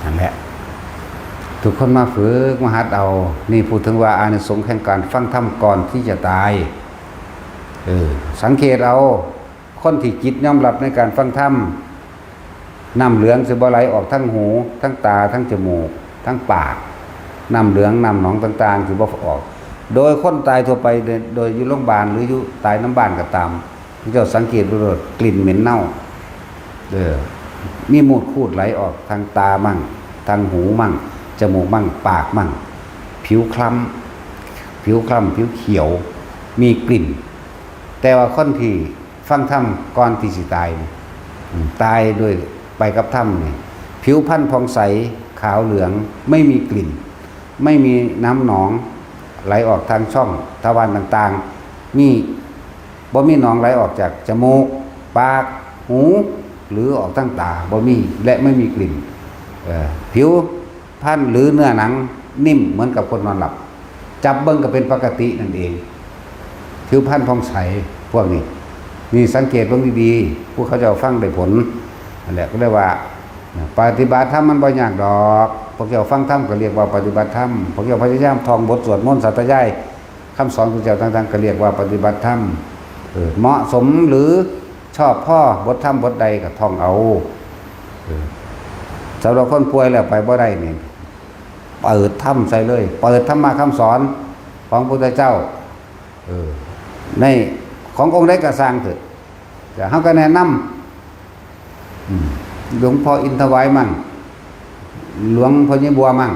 นั่นแหละ ทุกคนมาฝึกมาหัดเอา นี่พูดถึงว่าอานิสงส์แห่งการฟังธรรมก่อนที่จะตาย เออ สังเกตเอา คนที่จิตยอมรับในการฟังธรรม น้ำเหลืองสิบ่ไหลออกทั้งหู ทั้งตา ทั้งจมูก ทั้งปาก น้ำเหลือง น้ำหนองต่างๆ สิบ่ออก โดยคนตายทั่วไป โดย โดยอยู่โรงพยาบาล หรืออยู่ตายนำบ้านก็ตาม เจ้าสังเกตดูโลด กลิ่นเหม็นเน่า เออ มีมูดคูดไหลออกทางตามั่ง ทางหูมั่ง จมูกมั่ง ปากมั่ง ผิวคล้ำ ผิวคล้ำ ผิวเขียว มีกลิ่น แต่ว่าคนที่ฟังธรรมก่อนที่สิตายนี่ อืม ตายโดยไปกับธรรมนี่ ผิวพรรณผ่องใส ขาวเหลือง ไม่มีกลิ่น ไม่มีน้ำหนองไหลออกทางช่องทวารต่างๆ มี บ่มีหนองไหลออกจากจมูก ปาก หู หรือออกทางตาบ่มี และไม่มีกลิ่น เอ่อ ผิวพรรณหรือเนื้อหนังนิ่มเหมือนกับคนนอนหลับ จับเบิ่งก็เป็นปกตินั่นเอง ผิวพรรณผ่องใส พวกนี้ นี่สังเกตเบิ่งดีๆ ผู้เขาเจ้าฟังได้ผล นั่นแหละ ก็เรียกว่า ปฏิบัติธรรมมันบ่ยากดอก พวกเจ้าฟังธรรมก็เรียกว่าปฏิบัติธรรม พวกเจ้าพยายามท่องบทสวดมนต์สาธยายคำสอนของเจ้าต่างๆ ก็เรียกว่าปฏิบัติธรรม เออ เหมาะสมหรือชอบพอบทธรรมบทใดก็ท่องเอา เออ สำหรับคนป่วยแล้วไปบ่ได้นี่ เปิดธรรมใส่เลย เปิดธรรมะคำสอนของพระพุทธเจ้า เออ ในขององค์ใดก็ซ่างเถอะ จะ เฮาก็แนะนำ อืม หลวงพ่ออินทวายมั่ง หลวงพ่อใหญ่บัวมั่ง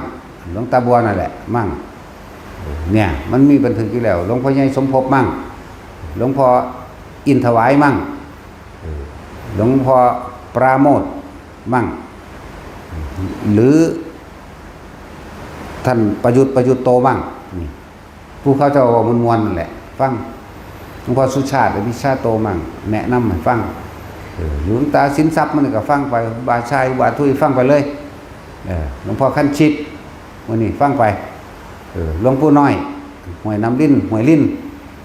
หลวงตาบัวนั่นแหละมั่ง เนี่ย มันมีบันทึกอยู่แล้ว หลวงพ่อใหญ่สมภพมั่ง หลวงพ่ออินทวายมั่ง เออ หลวงพ่อปราโมทย์มั่ง หรือท่านประยุทธ์ ประยุทธ์โตมั่ง นี่ ผู้เขาเจ้าเว้ามวนๆนั่นแหละ ฟัง หลวงพ่อสุชาติ อภิชาโตมั่ง แนะนำให้ฟัง เออ หลวงตาสินทรัพย์มันก็ฟังไป บาชาย บาทุย ฟังไปเลย เออ หลวงพ่อคันชิต มื้อนี้ฟังไป เออ หลวงปู่น้อย ห้วยน้ำลิ้น ห้วยลิ้น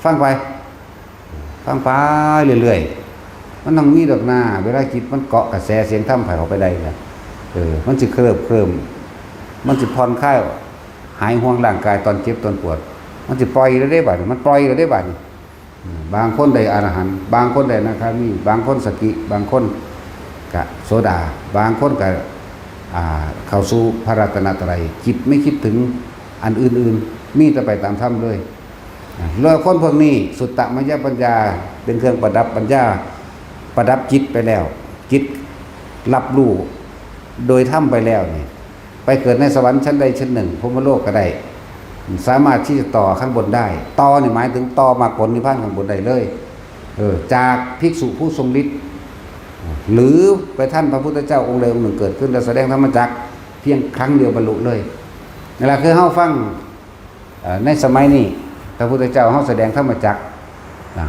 ฟังไป ฟังไปเรื่อยๆ มันต้องมีดอกนา เวลาจิตมันเกาะกระแสเสียงธรรมไผเข้าไปได้นะ เออ มันสิเคลิบเคลิ้ม มันสิผ่อนคลาย หายห่วงร่างกายตอนเจ็บตอนปวด มันสิปล่อยแล้วเด้บัดนี้ มันปล่อยแล้วเด้บัดนี้ อืม บางคนได้อรหันต์ บางคนได้อนาคามี บางคนสกิ บางคนกะโสดา บางคนกะ อ่า เข้าสู่พระรัตนตรัย จิตไม่คิดถึงอันอื่นๆ มีแต่ไปตามธรรมเลย อ่ะ แล้วคนพวกนี้ สุตตมยปัญญา เป็นเครื่องประดับปัญญา ประดับจิตไปแล้ว จิตรับรู้โดยธรรมไปแล้วนี่ ไปเกิดในสวรรค์ชั้นใดชั้นหนึ่ง พรหมโลกก็ได้ สามารถที่จะต่อข้างบนได้ ต่อนี่หมายถึงต่อมรรคผลนิพพานข้างบนได้เลย เออ จากภิกษุผู้ทรงฤทธิ์ หรือไปทันพระพุทธเจ้าองค์ใดองค์หนึ่งเกิดขึ้นแล้วแสดงธรรมจักรเพียงครั้งเดียวบรรลุเลย นั่นแหละคือเฮาฟัง เอ่อ ในสมัยนี้ พระพุทธเจ้าเฮาแสดงธรรมจักร นะ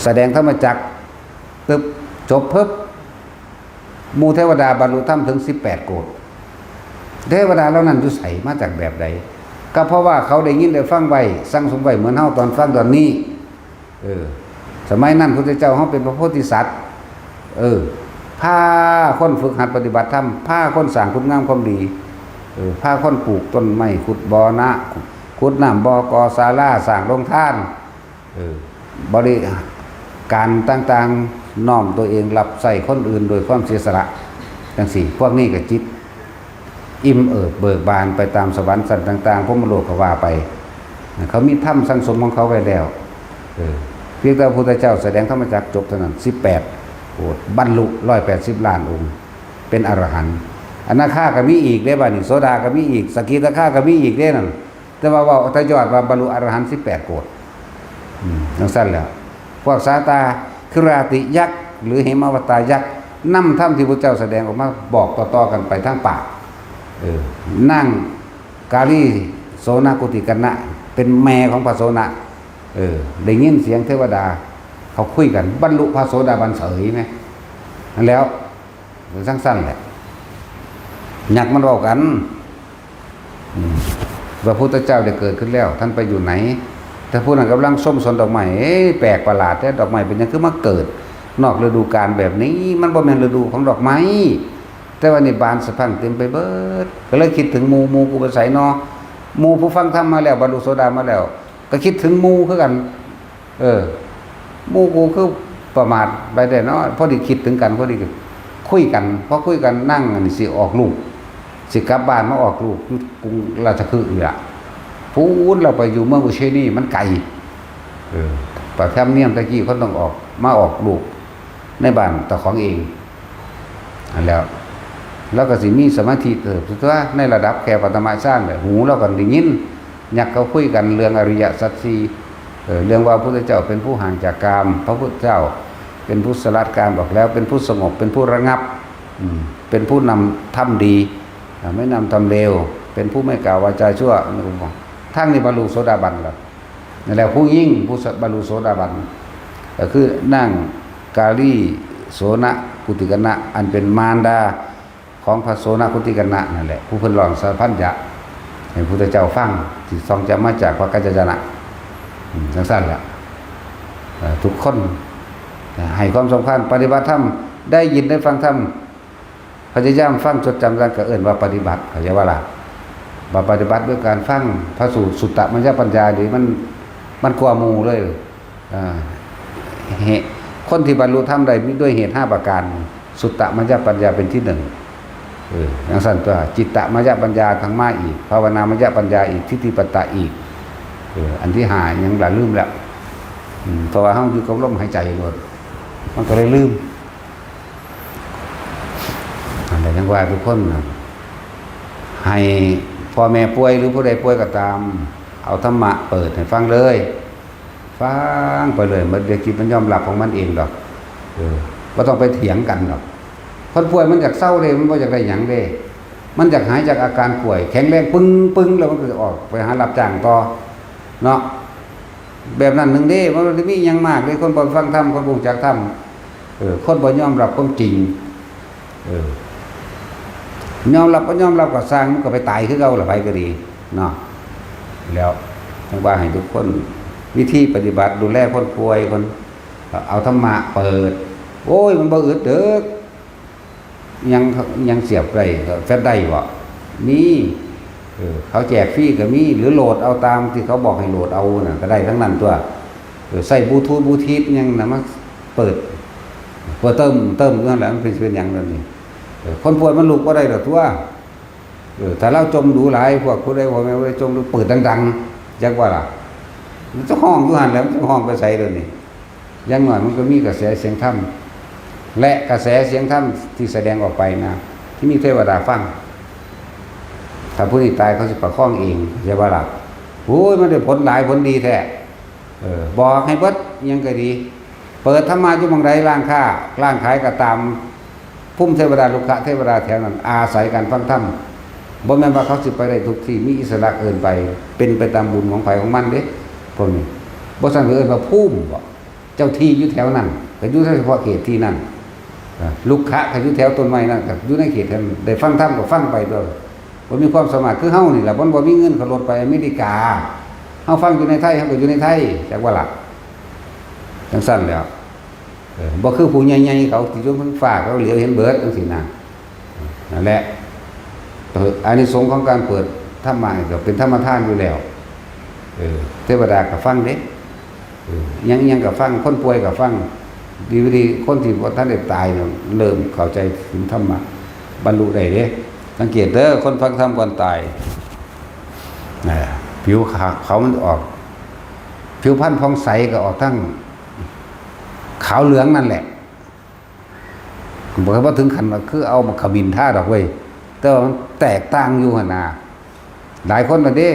แสดงธรรมจักร ปึ๊บ จบปึ๊บ หมู่เทวดาบรรลุธรรมถึงสิบแปดโกฏ เทวดาเหล่านั้นอยู่ไส มาจากแบบใด ก็เพราะว่าเขาได้ยินได้ฟังไว้ สั่งสมไว้เหมือนเฮาตอนฟังตอนนี้ เออ สมัยนั้นพุทธเจ้าเฮาเป็นพระโพธิสัตว์ เออ พาคนฝึกหัดปฏิบัติธรรม พาคนสร้างคุณงามความดี เออ พาคนปลูกต้นไม้ ขุดบ่อนะ ขุดน้ำบ่อ ก่อศาลา สร้างโรงทาน เออ บริการต่างๆ น้อมตัวเองรับใช้คนอื่นโดยความเสียสละ จังซี้ พวกนี้ก็จิต อิ่มเอิบเบิกบานไปตามสวรรค์ชั้นต่างๆ พรหมโลกก็ว่าไป เขามีธรรมสั่งสมของเขาไว้แล้ว เออ เพียงแต่พระพุทธเจ้าแสดงธรรมจักรจบเท่านั้น สิบแปดโกฏ บรรลุร้อยแปดสิบล้านองค์ เป็นอรหันต์ อนาคาก็มีอีกเด้บัดนี้ โสดาก็มีอีก สกิทาคาก็มีอีกเด้นั่น แต่ว่าเว้าแต่ยอดว่าบรรลุอรหันต์สิบแปดโกฏ อืม จังซั่นแหละ พวกสาตาคราติยักษ์ หรือเหมวัตตายักษ์ นำธรรมที่พระเจ้าแสดงออกมาบอกต่อๆกันไปทางปาก เออ นางกาลีโสนกุติกัณณะ เป็นแม่ของพระโสน เออ ได้ยินเสียงเทวดา เขาคุยกัน บรรลุพระโสดาบันเสยไหม นั่นแล้ว จังซั่นแหละ ยักษ์มันเว้ากัน อืม พระพุทธเจ้าได้เกิดขึ้นแล้ว ท่านไปอยู่ไหน แต่ผู้นั้นกำลังชมสวนดอกไม้ เอ๊ะ แปลกประหลาดแท้ ดอกไม้เป็นหยังคือมาเกิด นอกฤดูกาลแบบนี้ มันบ่แม่นฤดูของดอกไม้ แต่ว่านี่บานสะพรั่งเต็มไปเบิด ก็เลยคิดถึงหมู่ หมู่กูไปไสนอ หมู่ผู้ฟังธรรมมาแล้ว บรรลุโสดามาแล้ว ก็คิดถึงหมู่คือกัน เออ หมู่กูคือประมาทไปได้เนาะ พอดีคิดถึงกัน พอดีก็คุยกัน พอคุยกันนางอันนี้สิออกลูก สิกลับบ้านมาออกลูกอยู่กรุงราชคฤห์นี่ล่ะ พู้นเราไปอยู่เมืองอุเชนี มันไกล เออ ประธรรมเนียมตะกี้เขาต้องออก มาออกลูกในบ้านเจ้าของเอง อันแล้ว แล้วก็สิมีสมาธิเติบโตในระดับแค่ปฐมฌานแหละ หูเราก็ได้ยิน ยักษ์เขาคุยกันเรื่องอริยสัจสี่ เอ่อ เรื่องว่าพระพุทธเจ้าเป็นผู้ห่างจากกาม พระพุทธเจ้าเป็นผู้สลัดกามออกแล้ว เป็นผู้สงบ เป็นผู้ระงับ อืม เป็นผู้นำธรรมดี อ่า ไม่นำธรรมเลว เป็นผู้ไม่กล่าววาจาชั่ว ทางนี้บรรลุโสดาบันแล้ว นั่นแหละ ผู้หญิงผู้บรรลุโสดาบัน ก็คือนางกาลี โสณกุติกณะ อันเป็นมารดาของพระโสณกุติกณะนั่นแหละ ผู้เพิ่นร้องสัพพัญญะให้พระพุทธเจ้าฟัง ที่ทรงจำมาจากพระกัจจายนะ อืม จังซั่นล่ะ เอ่อ ทุกคนให้ความสำคัญ ปฏิบัติธรรม ได้ยินได้ฟังธรรม พยายามฟังจดจำ แล้วก็เอิ้นว่าปฏิบัติ เข้าใจบ่ล่ะ ว่าปฏิบัติด้วยการฟังพระสูตร สุตตมยปัญญานี่มัน มันกว่าหมู่เลย อ่า เหตุ คนที่บรรลุธรรมได้ด้วยเหตุห้าประการ สุตตมยปัญญาเป็นที่หนึ่ง เออ จังซั่นตัว จิตตมยปัญญาทางมาอีก ภาวนามยปัญญาอีก ทิฏฐิปัตตะอีก เออ อันที่ห้ายังละลืมแล้ว อืม เพราะว่าเฮาอยู่กับลมหายใจโลด มันก็เลยลืม อันใดจังว่าทุกคนน่ะ ให้พ่อแม่ป่วยหรือผู้ใดป่วยก็ตาม เอาธรรมะเปิดให้ฟังเลย ฟังไปเลย มันเดี๋ยวจิตมันยอมรับของมันเองดอก เออ บ่ต้องไปเถียงกันดอก คนป่วยมันอยากเซาเด้ มันบ่อยากได้หยังเด้ มันอยากหายจากอาการป่วย แข็งแรงปึงๆ แล้วมันก็จะออกไปหารับจ้างต่อ เนาะ แบบนั้นหนึ่งเด้ มันบ่ได้มีหยังมากเด้ คนบ่ฟังธรรม คนบ่รู้จักธรรม เออ คนบ่ยอมรับความจริง เออ ยอมรับบ่ยอมรับก็ซ่าง มันก็ไปตายคือเก่าล่ะ ไผก็ดี เนาะ แล้วจังว่าให้ทุกคน วิธีปฏิบัติดูแลคนป่วย คน เอาธรรมะเปิด โอ้ย มันบ่อึดเด้อ ยัง ยังเสียบได้ ก็แฟลชได้บ่ มี เออ เขาแจกฟรีก็มี หรือโหลดเอาตามที่เขาบอกให้โหลดเอาน่ะ ก็ได้ทั้งนั้นตัว เออ ใส่บลูทูธ บลูทูธหยังน่ะ มาเปิด เปิดเติม เติมอยู่นั่นแหละ มันเป็น เป็นหยังนั่นนี่ เออ คนป่วยมันลุกบ่ได้ดอกตัว เออ ถ้าลาวจ่มดูหลาย พวกผู้ใด พ่อแม่ผู้ใดจ่มดู เปิดดังๆ จักว่าล่ะ มันจะฮ้องอยู่หั่นแหละ มันจะฮ้องไปไสเดี๋ยวนี้ อย่างน้อยมันก็มีกระแสเสียงธรรม และกระแสเสียงธรรมที่แสดงออกไปนะ ที่มีเทวดาฟัง ถ้าผู้นี้ตายเขาสิประคองเอง ใช่บ่ล่ะ โอ้ย มันได้ผลหลายผลดีแท้ เออ บอกให้เบิด ยังก็ดี เปิดธรรมะอยู่หม่องใด ร้านค้า ร้านขายก็ตาม ภูมิเทวดา รุกขเทวดาแถวนั้น อาศัยการฟังธรรม บ่แม่นว่าเขาสิไปได้ทุกที่ มีอิสระเกินไป เป็นไปตามบุญของไผของมันเด้ พวกนี้ บ่ซั่นก็เอิ้นว่าภูมิบ่ เจ้าที่อยู่แถวนั้น ก็อยู่เฉพาะเขตที่นั่น อ่า รุกขะก็อยู่แถวต้นไม้นั่น ก็อยู่ในเขตนั้น ได้ฟังธรรมก็ฟังไปโดย บ่มีความสามารถ คือเฮานี่แหละ มันบ่มีเงินขับรถไปอเมริกา เฮาฟังอยู่ในไทย เฮาก็อยู่ในไทย จักว่าล่ะ จังซั่นแหล้ว เออ บ่คือผู้ใหญ่ๆเขาที่อยู่เทิงฟ้า เขาเหลียวเห็นเบิดจังซี่นะ นั่นแหละ เออ อานิสงส์ของการเปิดธรรมะนี่ก็เป็นธรรมทานอยู่แล้ว เออ เทวดาก็ฟังเด้ เออ ยัง ยังก็ฟัง คนป่วยก็ฟัง ดีบ่ดี คนที่บ่ทันได้ตายเนี่ย เริ่มเข้าใจถึงธรรมะ บรรลุได้เด้ สังเกตเด้อ คนฟังธรรมก่อนตาย เออ ผิวขาว ขาวมันออก ผิวพรรณผ่องใสก็ออกทั้งขาวเหลืองนั่นแหละ บ่ บ่ถึงขั้นว่าคือเอาบักขมิ้นทาดอกเว้ย แต่ว่ามันแตกต่างอยู่หั่นน่ะ หลายคนน่ะเด้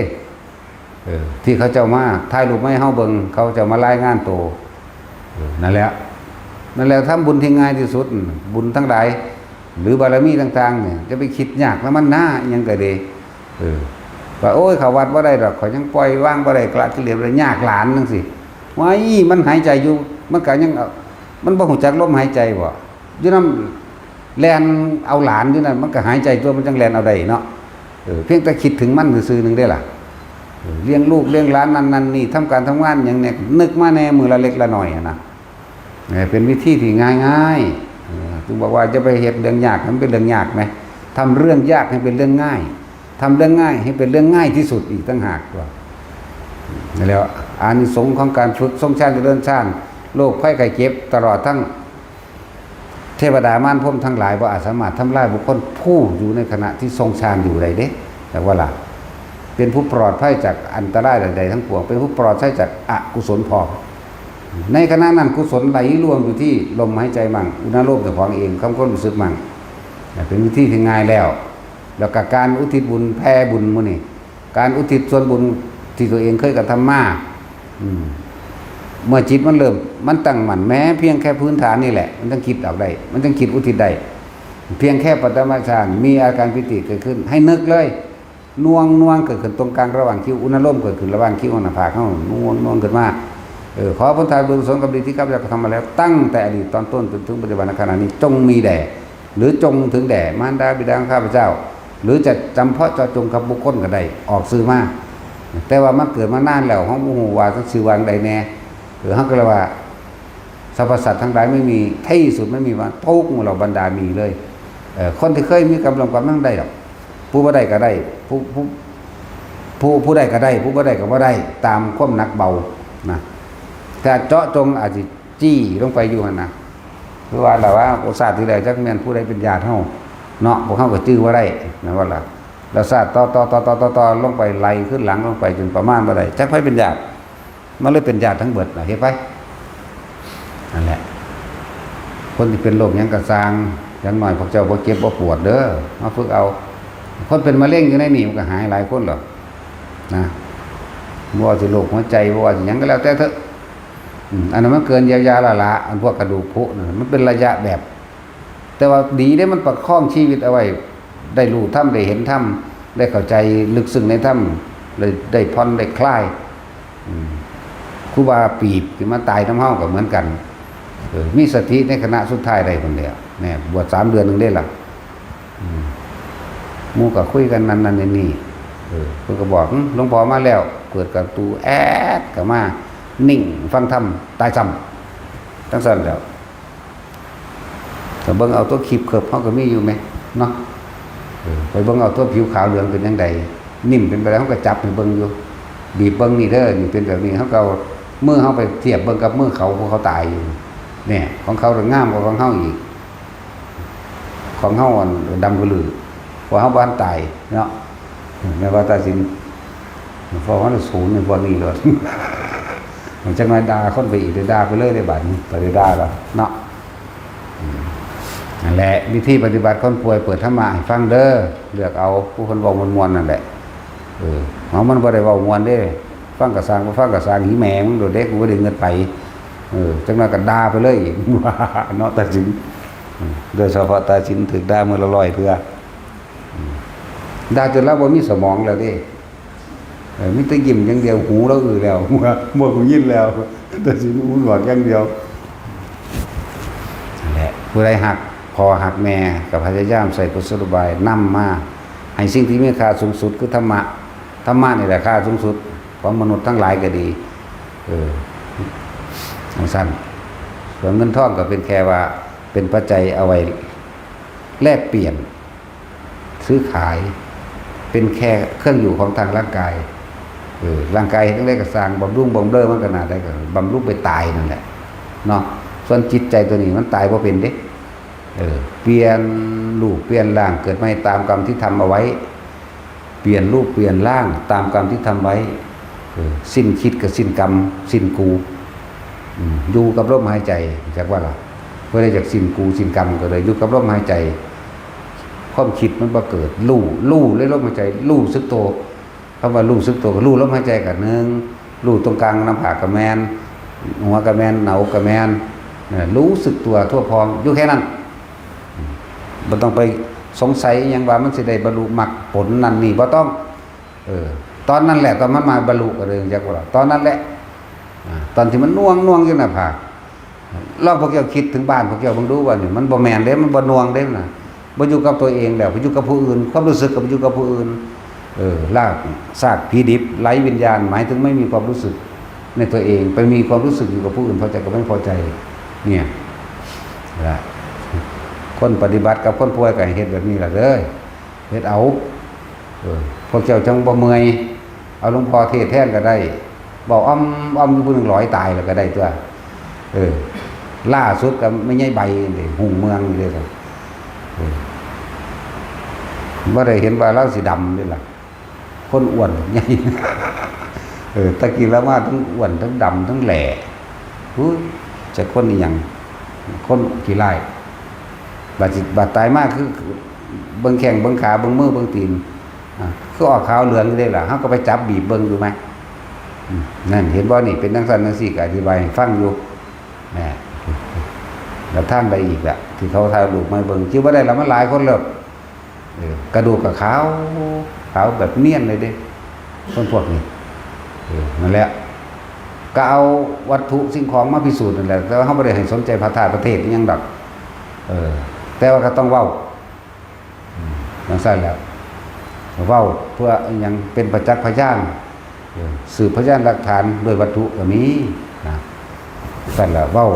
เออ ที่เขาเจ้ามาถ่ายรูปมาให้เฮาเบิ่ง เขาเจ้ามารายงานตัว เออ นั่นแหละ นั่นแหละ ทำบุญที่ง่ายที่สุด บุญทั้งหลาย หรือบารมีต่างๆเนี่ย จะไปคิดยากนำมันนา อิหยังก็ดี เออ ว่า โอ้ย เข้าวัดบ่ได้ดอก ข้อยยังปล่อยวางบ่ได้ ละกิเลสบ่ได้ ยากหลานจังซี้ ว้าย มันหายใจอยู่ มันก็ยังเอา มันบ่ฮู้จักลมหายใจบ่ อยู่นำ แล่นเอาหลานอยู่นั่น มันก็หายใจตัว มันจั่งแล่นเอาได้เนาะ เออ เพียงแต่คิดถึงมันซื่อๆหนึ่งเด้ล่ะ เออ เลี้ยงลูกเลี้ยงหลานนั่นนั่นนี่ ทำการทำงานหยังเนี่ย นึกมาแหน่มื้อละเล็กละน้อยหั้นนะ เออ เป็นวิธีที่ง่ายๆ เออ ถึงบอกว่าจะไปเฮ็ดเรื่องยาก มันเป็นเรื่องยากไหม ทำเรื่องยากให้เป็นเรื่องง่าย ทำเรื่องง่ายให้เป็นเรื่องง่ายที่สุดอีกต่างหากตัว แล้วอานิสงส์ของการฝึกทรงฌานเจริญฌาน โรคภัยไข้เจ็บ ตลอดทั้งเทวดามารพรหมทั้งหลายบ่อาจสามารถทำลายบุคคลผู้อยู่ในขณะที่ทรงฌานอยู่ได้เด้ จักว่าล่ะ เป็นผู้ปลอดภัยจากอันตรายใดๆทั้งปวง เป็นผู้ปลอดภัยจากอกุศลพอง ในขณะนั้นกุศลไหลรวมอยู่ที่ลมหายใจมั่ง อุณาโลมเจ้าของเอง ความรู้สึกมั่ง เป็นวิธีที่ง่ายแล้ว แล้วก็การอุทิศบุญแผ่บุญหมู่นี้ การอุทิศส่วนบุญที่ตัวเองเคยกระทำมา อืม เมื่อจิตมันเริ่ม มันตั้งมั่น แม้เพียงแค่พื้นฐานนี่แหละ มันต้องคิดออกได้ มันต้องคิดอุทิศได้ เพียงแค่ปฐมฌาน มีอาการปีติเกิดขึ้น ให้นึกเลย นวง นวงเกิดขึ้นตรงกลางระหว่างคิ้ว อุณาโลมเกิดขึ้นระหว่างคิ้วหน้าผากเฮา นวง นวงขึ้นมา เออ ขอผลทานบุญกุศลกรรมดีที่ข้าพเจ้ากระทำมาแล้ว ตั้งแต่อดีตตอนต้นจนถึงปัจจุบันขณะนี้ จงมีแด่ หรือจงถึงแด่มารดาบิดาของข้าพเจ้า หรือจะจำเพาะเจาะจงกับบุคคลก็ได้ ออกชื่อมา แต่ว่ามันเกิดมานานแล้ว เฮาบ่ฮู้ว่าจักชื่อว่าจั่งใดแน่ เออ เฮาก็เลยว่า สรรพสัตว์ทั้งหลายไม่มีที่สุด ไม่มีวันทุกข์หมู่เหล่าบรรดามีเลย เออ คนที่เคยมีกรรมร่วมกันมันได้ดอก ผู้บ่ได้ก็ได้ ผู้ ผู้ ผู้ ผู้ได้ก็ได้ ผู้บ่ได้ก็บ่ได้ ตามความหนักเบานะ แต่เจาะจงอาจสิจี้ลงไปอยู่หั่นนะ คือว่าล่ะว่า โอ้ ชาติที่แล้วจักแม่นผู้ใดเป็นญาติเฮาเนาะ พวกเฮาก็จื่อบ่ได้ แม่นบ่ล่ะ แล้วชาติต่อ ต่อ ต่อ ต่อ ต่อ ต่อลงไป ไล่ขึ้นหลังลงไปจนประมาณบ่ได้ จักไผเป็นญาติ มันเลยเป็นญาติทั้งเบิดน่ะ เห็นไป นั่นแหละ คนที่เป็นโรคหยังก็ซ่าง อย่างน้อยพวกเจ้าบ่เจ็บบ่ปวดเด้อ มาฝึกเอา คนเป็นมะเร็งอยู่ในนี่มันก็หายหลายคนหรอกนะ บ่ว่าสิโรคหัวใจ บ่ว่าสิหยังก็แล้วแต่เถอะ อืม อันนั้นมันเกินเยียวยาแล้วละ อันพวกกระดูกผุนั่นน่ะ มันเป็นระยะแบบ แต่ว่าดีเด้ มันประคองชีวิตเอาไว้ ได้รู้ธรรม ได้เห็นธรรม ได้เข้าใจลึกซึ้งในธรรม ได้ ได้ผ่อน ได้คลาย อืม ครูบาปีบที่มาตายนำเฮาก็เหมือนกัน เออ มีสติในขณะสุดท้ายได้คนเดียว เนี่ย บวชสามเดือนหนึ่งได้ละ อืม หมู่ก็คุยกันนั่นนั่นนี่นี่ เออ เพิ่นก็บอก "หึ หลวงพ่อมาแล้ว" เปิดประตูแอดเข้ามา นิ่งฟังธรรม ตายซ้ำ จั่งซั้นแหล้ว ก็เบิ่งเอาตัวคลิปเคิบเฮาก็มีอยู่แหมเนาะ เออ ไปเบิ่งเอาตัวผิวขาวเหลืองเป็นจั่งใด นิ่มเป็นไปได้ เฮาก็จับให้เบิ่งอยู่ บีบเบิ่งนี่เด้อ นี่เป็นแบบนี้ เฮาก็เอามือเฮาไปเทียบเบิ่งกับมือเขา พวกเขาตายอยู่ เนี่ย ของเขางามกว่าของเฮาอีก ของเฮาอันดำกว่าลือ เพราะเฮาบ่ทันตายเนาะ แม่นว่าตัดสิน พอเฮาได้ศูนย์นี่ พอนี่โลด มันจักหน่อยด่าคนไปอีก ได้ด่าไปเลย ได้บาดนี้ ไปได้ด่าแล้วเนาะ อืม นั่นแหละ วิธีปฏิบัติคนป่วย เปิดธรรมะให้ฟังเด้อ เลือกเอาผู้เพิ่นเว้าม่วนๆนั่นแหละ เออ เอา มันบ่ได้เว้าม่วนเด้ ฟังกะซ่าง บ่ฟังกะซ่าง หีแม่มึงโดดเด้ กูบ่ได้เงินไป เออ จักหน่อยก็ด่าไปเลยอีก เนาะ ตัดสิน อืม โดยเฉพาะตัดสินถืกด่ามื้อละร้อยเทื่อ อืม ด่าจนลาวบ่มีสมองแล้วเด้ เออ มีแต่ยิ้มอย่างเดียว หูลาวอื้อแล้ว บ่ บ่ฮู้ยินแล้ว ตัดสินหูหนวกอย่างเดียว นั่นแหละ ผู้ใดฮักพ่อฮักแม่ก็พยายามใช้กุศโลบายนำมา ให้สิ่งที่มีค่าสูงสุดคือธรรมะ ธรรมะนี่แหละค่าสูงสุดของมนุษย์ทั้งหลายก็ดี เออ จั่งซั้น ส่วนเงินทองก็เป็นแค่ว่าเป็นปัจจัยเอาไว้แลกเปลี่ยน ซื้อขาย เป็นแค่เครื่องอยู่ของทางร่างกาย เออ ร่างกายเฮ็ดจั่งใดก็ซ่าง บำรุงบำเรอมันขนาดใดก็บำรุงไปตายนั่นแหละ เนาะ ส่วนจิตใจตัวนี้มันตายบ่เป็นเด้ เออ เปลี่ยนรูปเปลี่ยนร่าง เกิดใหม่ตามกรรมที่ทำเอาไว้ เปลี่ยนรูปเปลี่ยนร่างตามกรรมที่ทำไว้ เออ สิ้นคิดกับสิ้นกรรม สิ้นกู อืม อยู่กับลมหายใจ จักว่าล่ะ เพื่อได้จากสิ้นกูสิ้นกรรมก็เลยอยู่กับลมหายใจ ความคิดมันบ่เกิด รู้ รู้เลยลมหายใจ รู้สึกตัว คำว่ารู้สึกตัวก็รู้ลมหายใจก็หนึ่ง รู้ตรงกลางหน้าผากก็แม่น หัวก็แม่น หน้าอกก็แม่น เออ รู้สึกตัวทั่วพร้อม อยู่แค่นั้น บ่ต้องไปสงสัยอิหยังว่ามันสิได้บรรลุมรรคผลนั่นนี่ บ่ต้อง เออ ตอนนั้นแหละ ตอนมันมาบรรลุก็เลยจักว่า ตอนนั้นแหละ อ่า ตอนที่มันน่วงน่วงอยู่หน้าผาก ลองพวกเจ้าคิดถึงบ้านพวกเจ้าเบิ่งดูว่านี่ มันบ่แม่นเด้ มันบ่น่วงเด้นะ บ่อยู่กับตัวเองแล้ว ไปอยู่กับผู้อื่น ความรู้สึกก็ไปอยู่กับผู้อื่น เออ ลากซากผีดิบ ไร้วิญญาณ หมายถึงไม่มีความรู้สึกในตัวเอง ไปมีความรู้สึกอยู่กับผู้อื่น พอใจกับไม่พอใจ เนี่ย ละ คนปฏิบัติกับคนป่วยก็ให้เฮ็ดแบบนี้ล่ะเด้อ เฮ็ดเอา เออ พวกเจ้าจั่งบ่เมื่อย เอาหลวงพ่อเทศน์แทนก็ได้ เว้าอ่อมอ่อมอยู่ผู้หนึ่งลอยตายแล้วก็ได้ตัว เออ ล่าสุดก็แม่ใหญ่ใบนี่ ฮุ่งเมืองนี่เด้อ เออ บ่ได้เห็นว่าลาวสิดำเด้ล่ะ คนอ้วนใหญ่ เออ ตะกี้ลาวมาทั้งอ้วนทั้งดำทั้งแหล่ ฮู้ย จักคนอิหยัง คนขี้ร้าย บาดสิ บาดตายมาคือ เบิ่งแข้งเบิ่งขาเบิ่งมือเบิ่งตีน อ่ะ คือออกขาวเหลืองอยู่เด้ล่ะ เฮาก็ไปจับบีบเบิ่งดูไหม อืม นั่น เห็นบ่นี่ เป็นจั่งซั้นจั่งซี้ ก็อธิบายให้ฟังอยู่ แหม แล้วทางใดอีกล่ะ ที่เขาถ่ายรูปมาให้เบิ่ง จื่อบ่ได้ละ มันหลายคนแล้ว เออ กระดูกก็ขาว ขาวแบบเนียนเลยเด้ คนพวกนี้ เออ นั่นแหละ ก็เอาวัตถุสิ่งของมาพิสูจน์นั่นแหละ แต่ว่าเราบ่ได้ให้สนใจพระธาตุพระเทศอิหยังดอก เออ แต่ว่าก็ต้องเว้า อืม จั่งซั้นแหละ เว้าเพื่ออิหยัง เป็นประจักษ์พยาน เออ สืบพยานหลักฐานด้วยวัตถุก็มีนะ ซั้นแหละ เว้า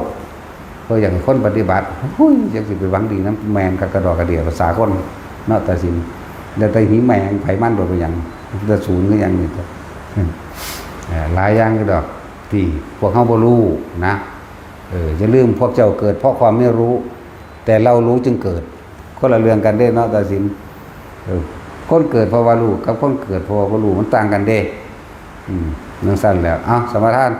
เพื่ออยากให้คนปฏิบัติ โอ้ย จักสิไปหวังดีนำแม่นคักกะดอกกะเดี้ย ภาษาคนเนาะ ตาสิน แล้วแต่หิแม่งไผมันโดดไปหยัง แต่ศูนย์คือหยังนี่ เอ่อ หลายอย่างอยู่ดอก ที่พวกเฮาบ่รู้นะ เออ อย่าลืม พวกเจ้าเกิดเพราะความไม่รู้ แต่เรารู้จึงเกิด คนละเรื่องกันเด้เนาะ ตาสิน เออ คนเกิดเพราะว่ารู้ กับคนเกิดเพราะว่าบ่รู้ มันต่างกันเด้ อืม จั่งซั้นแหละ เอ้า สมาทาน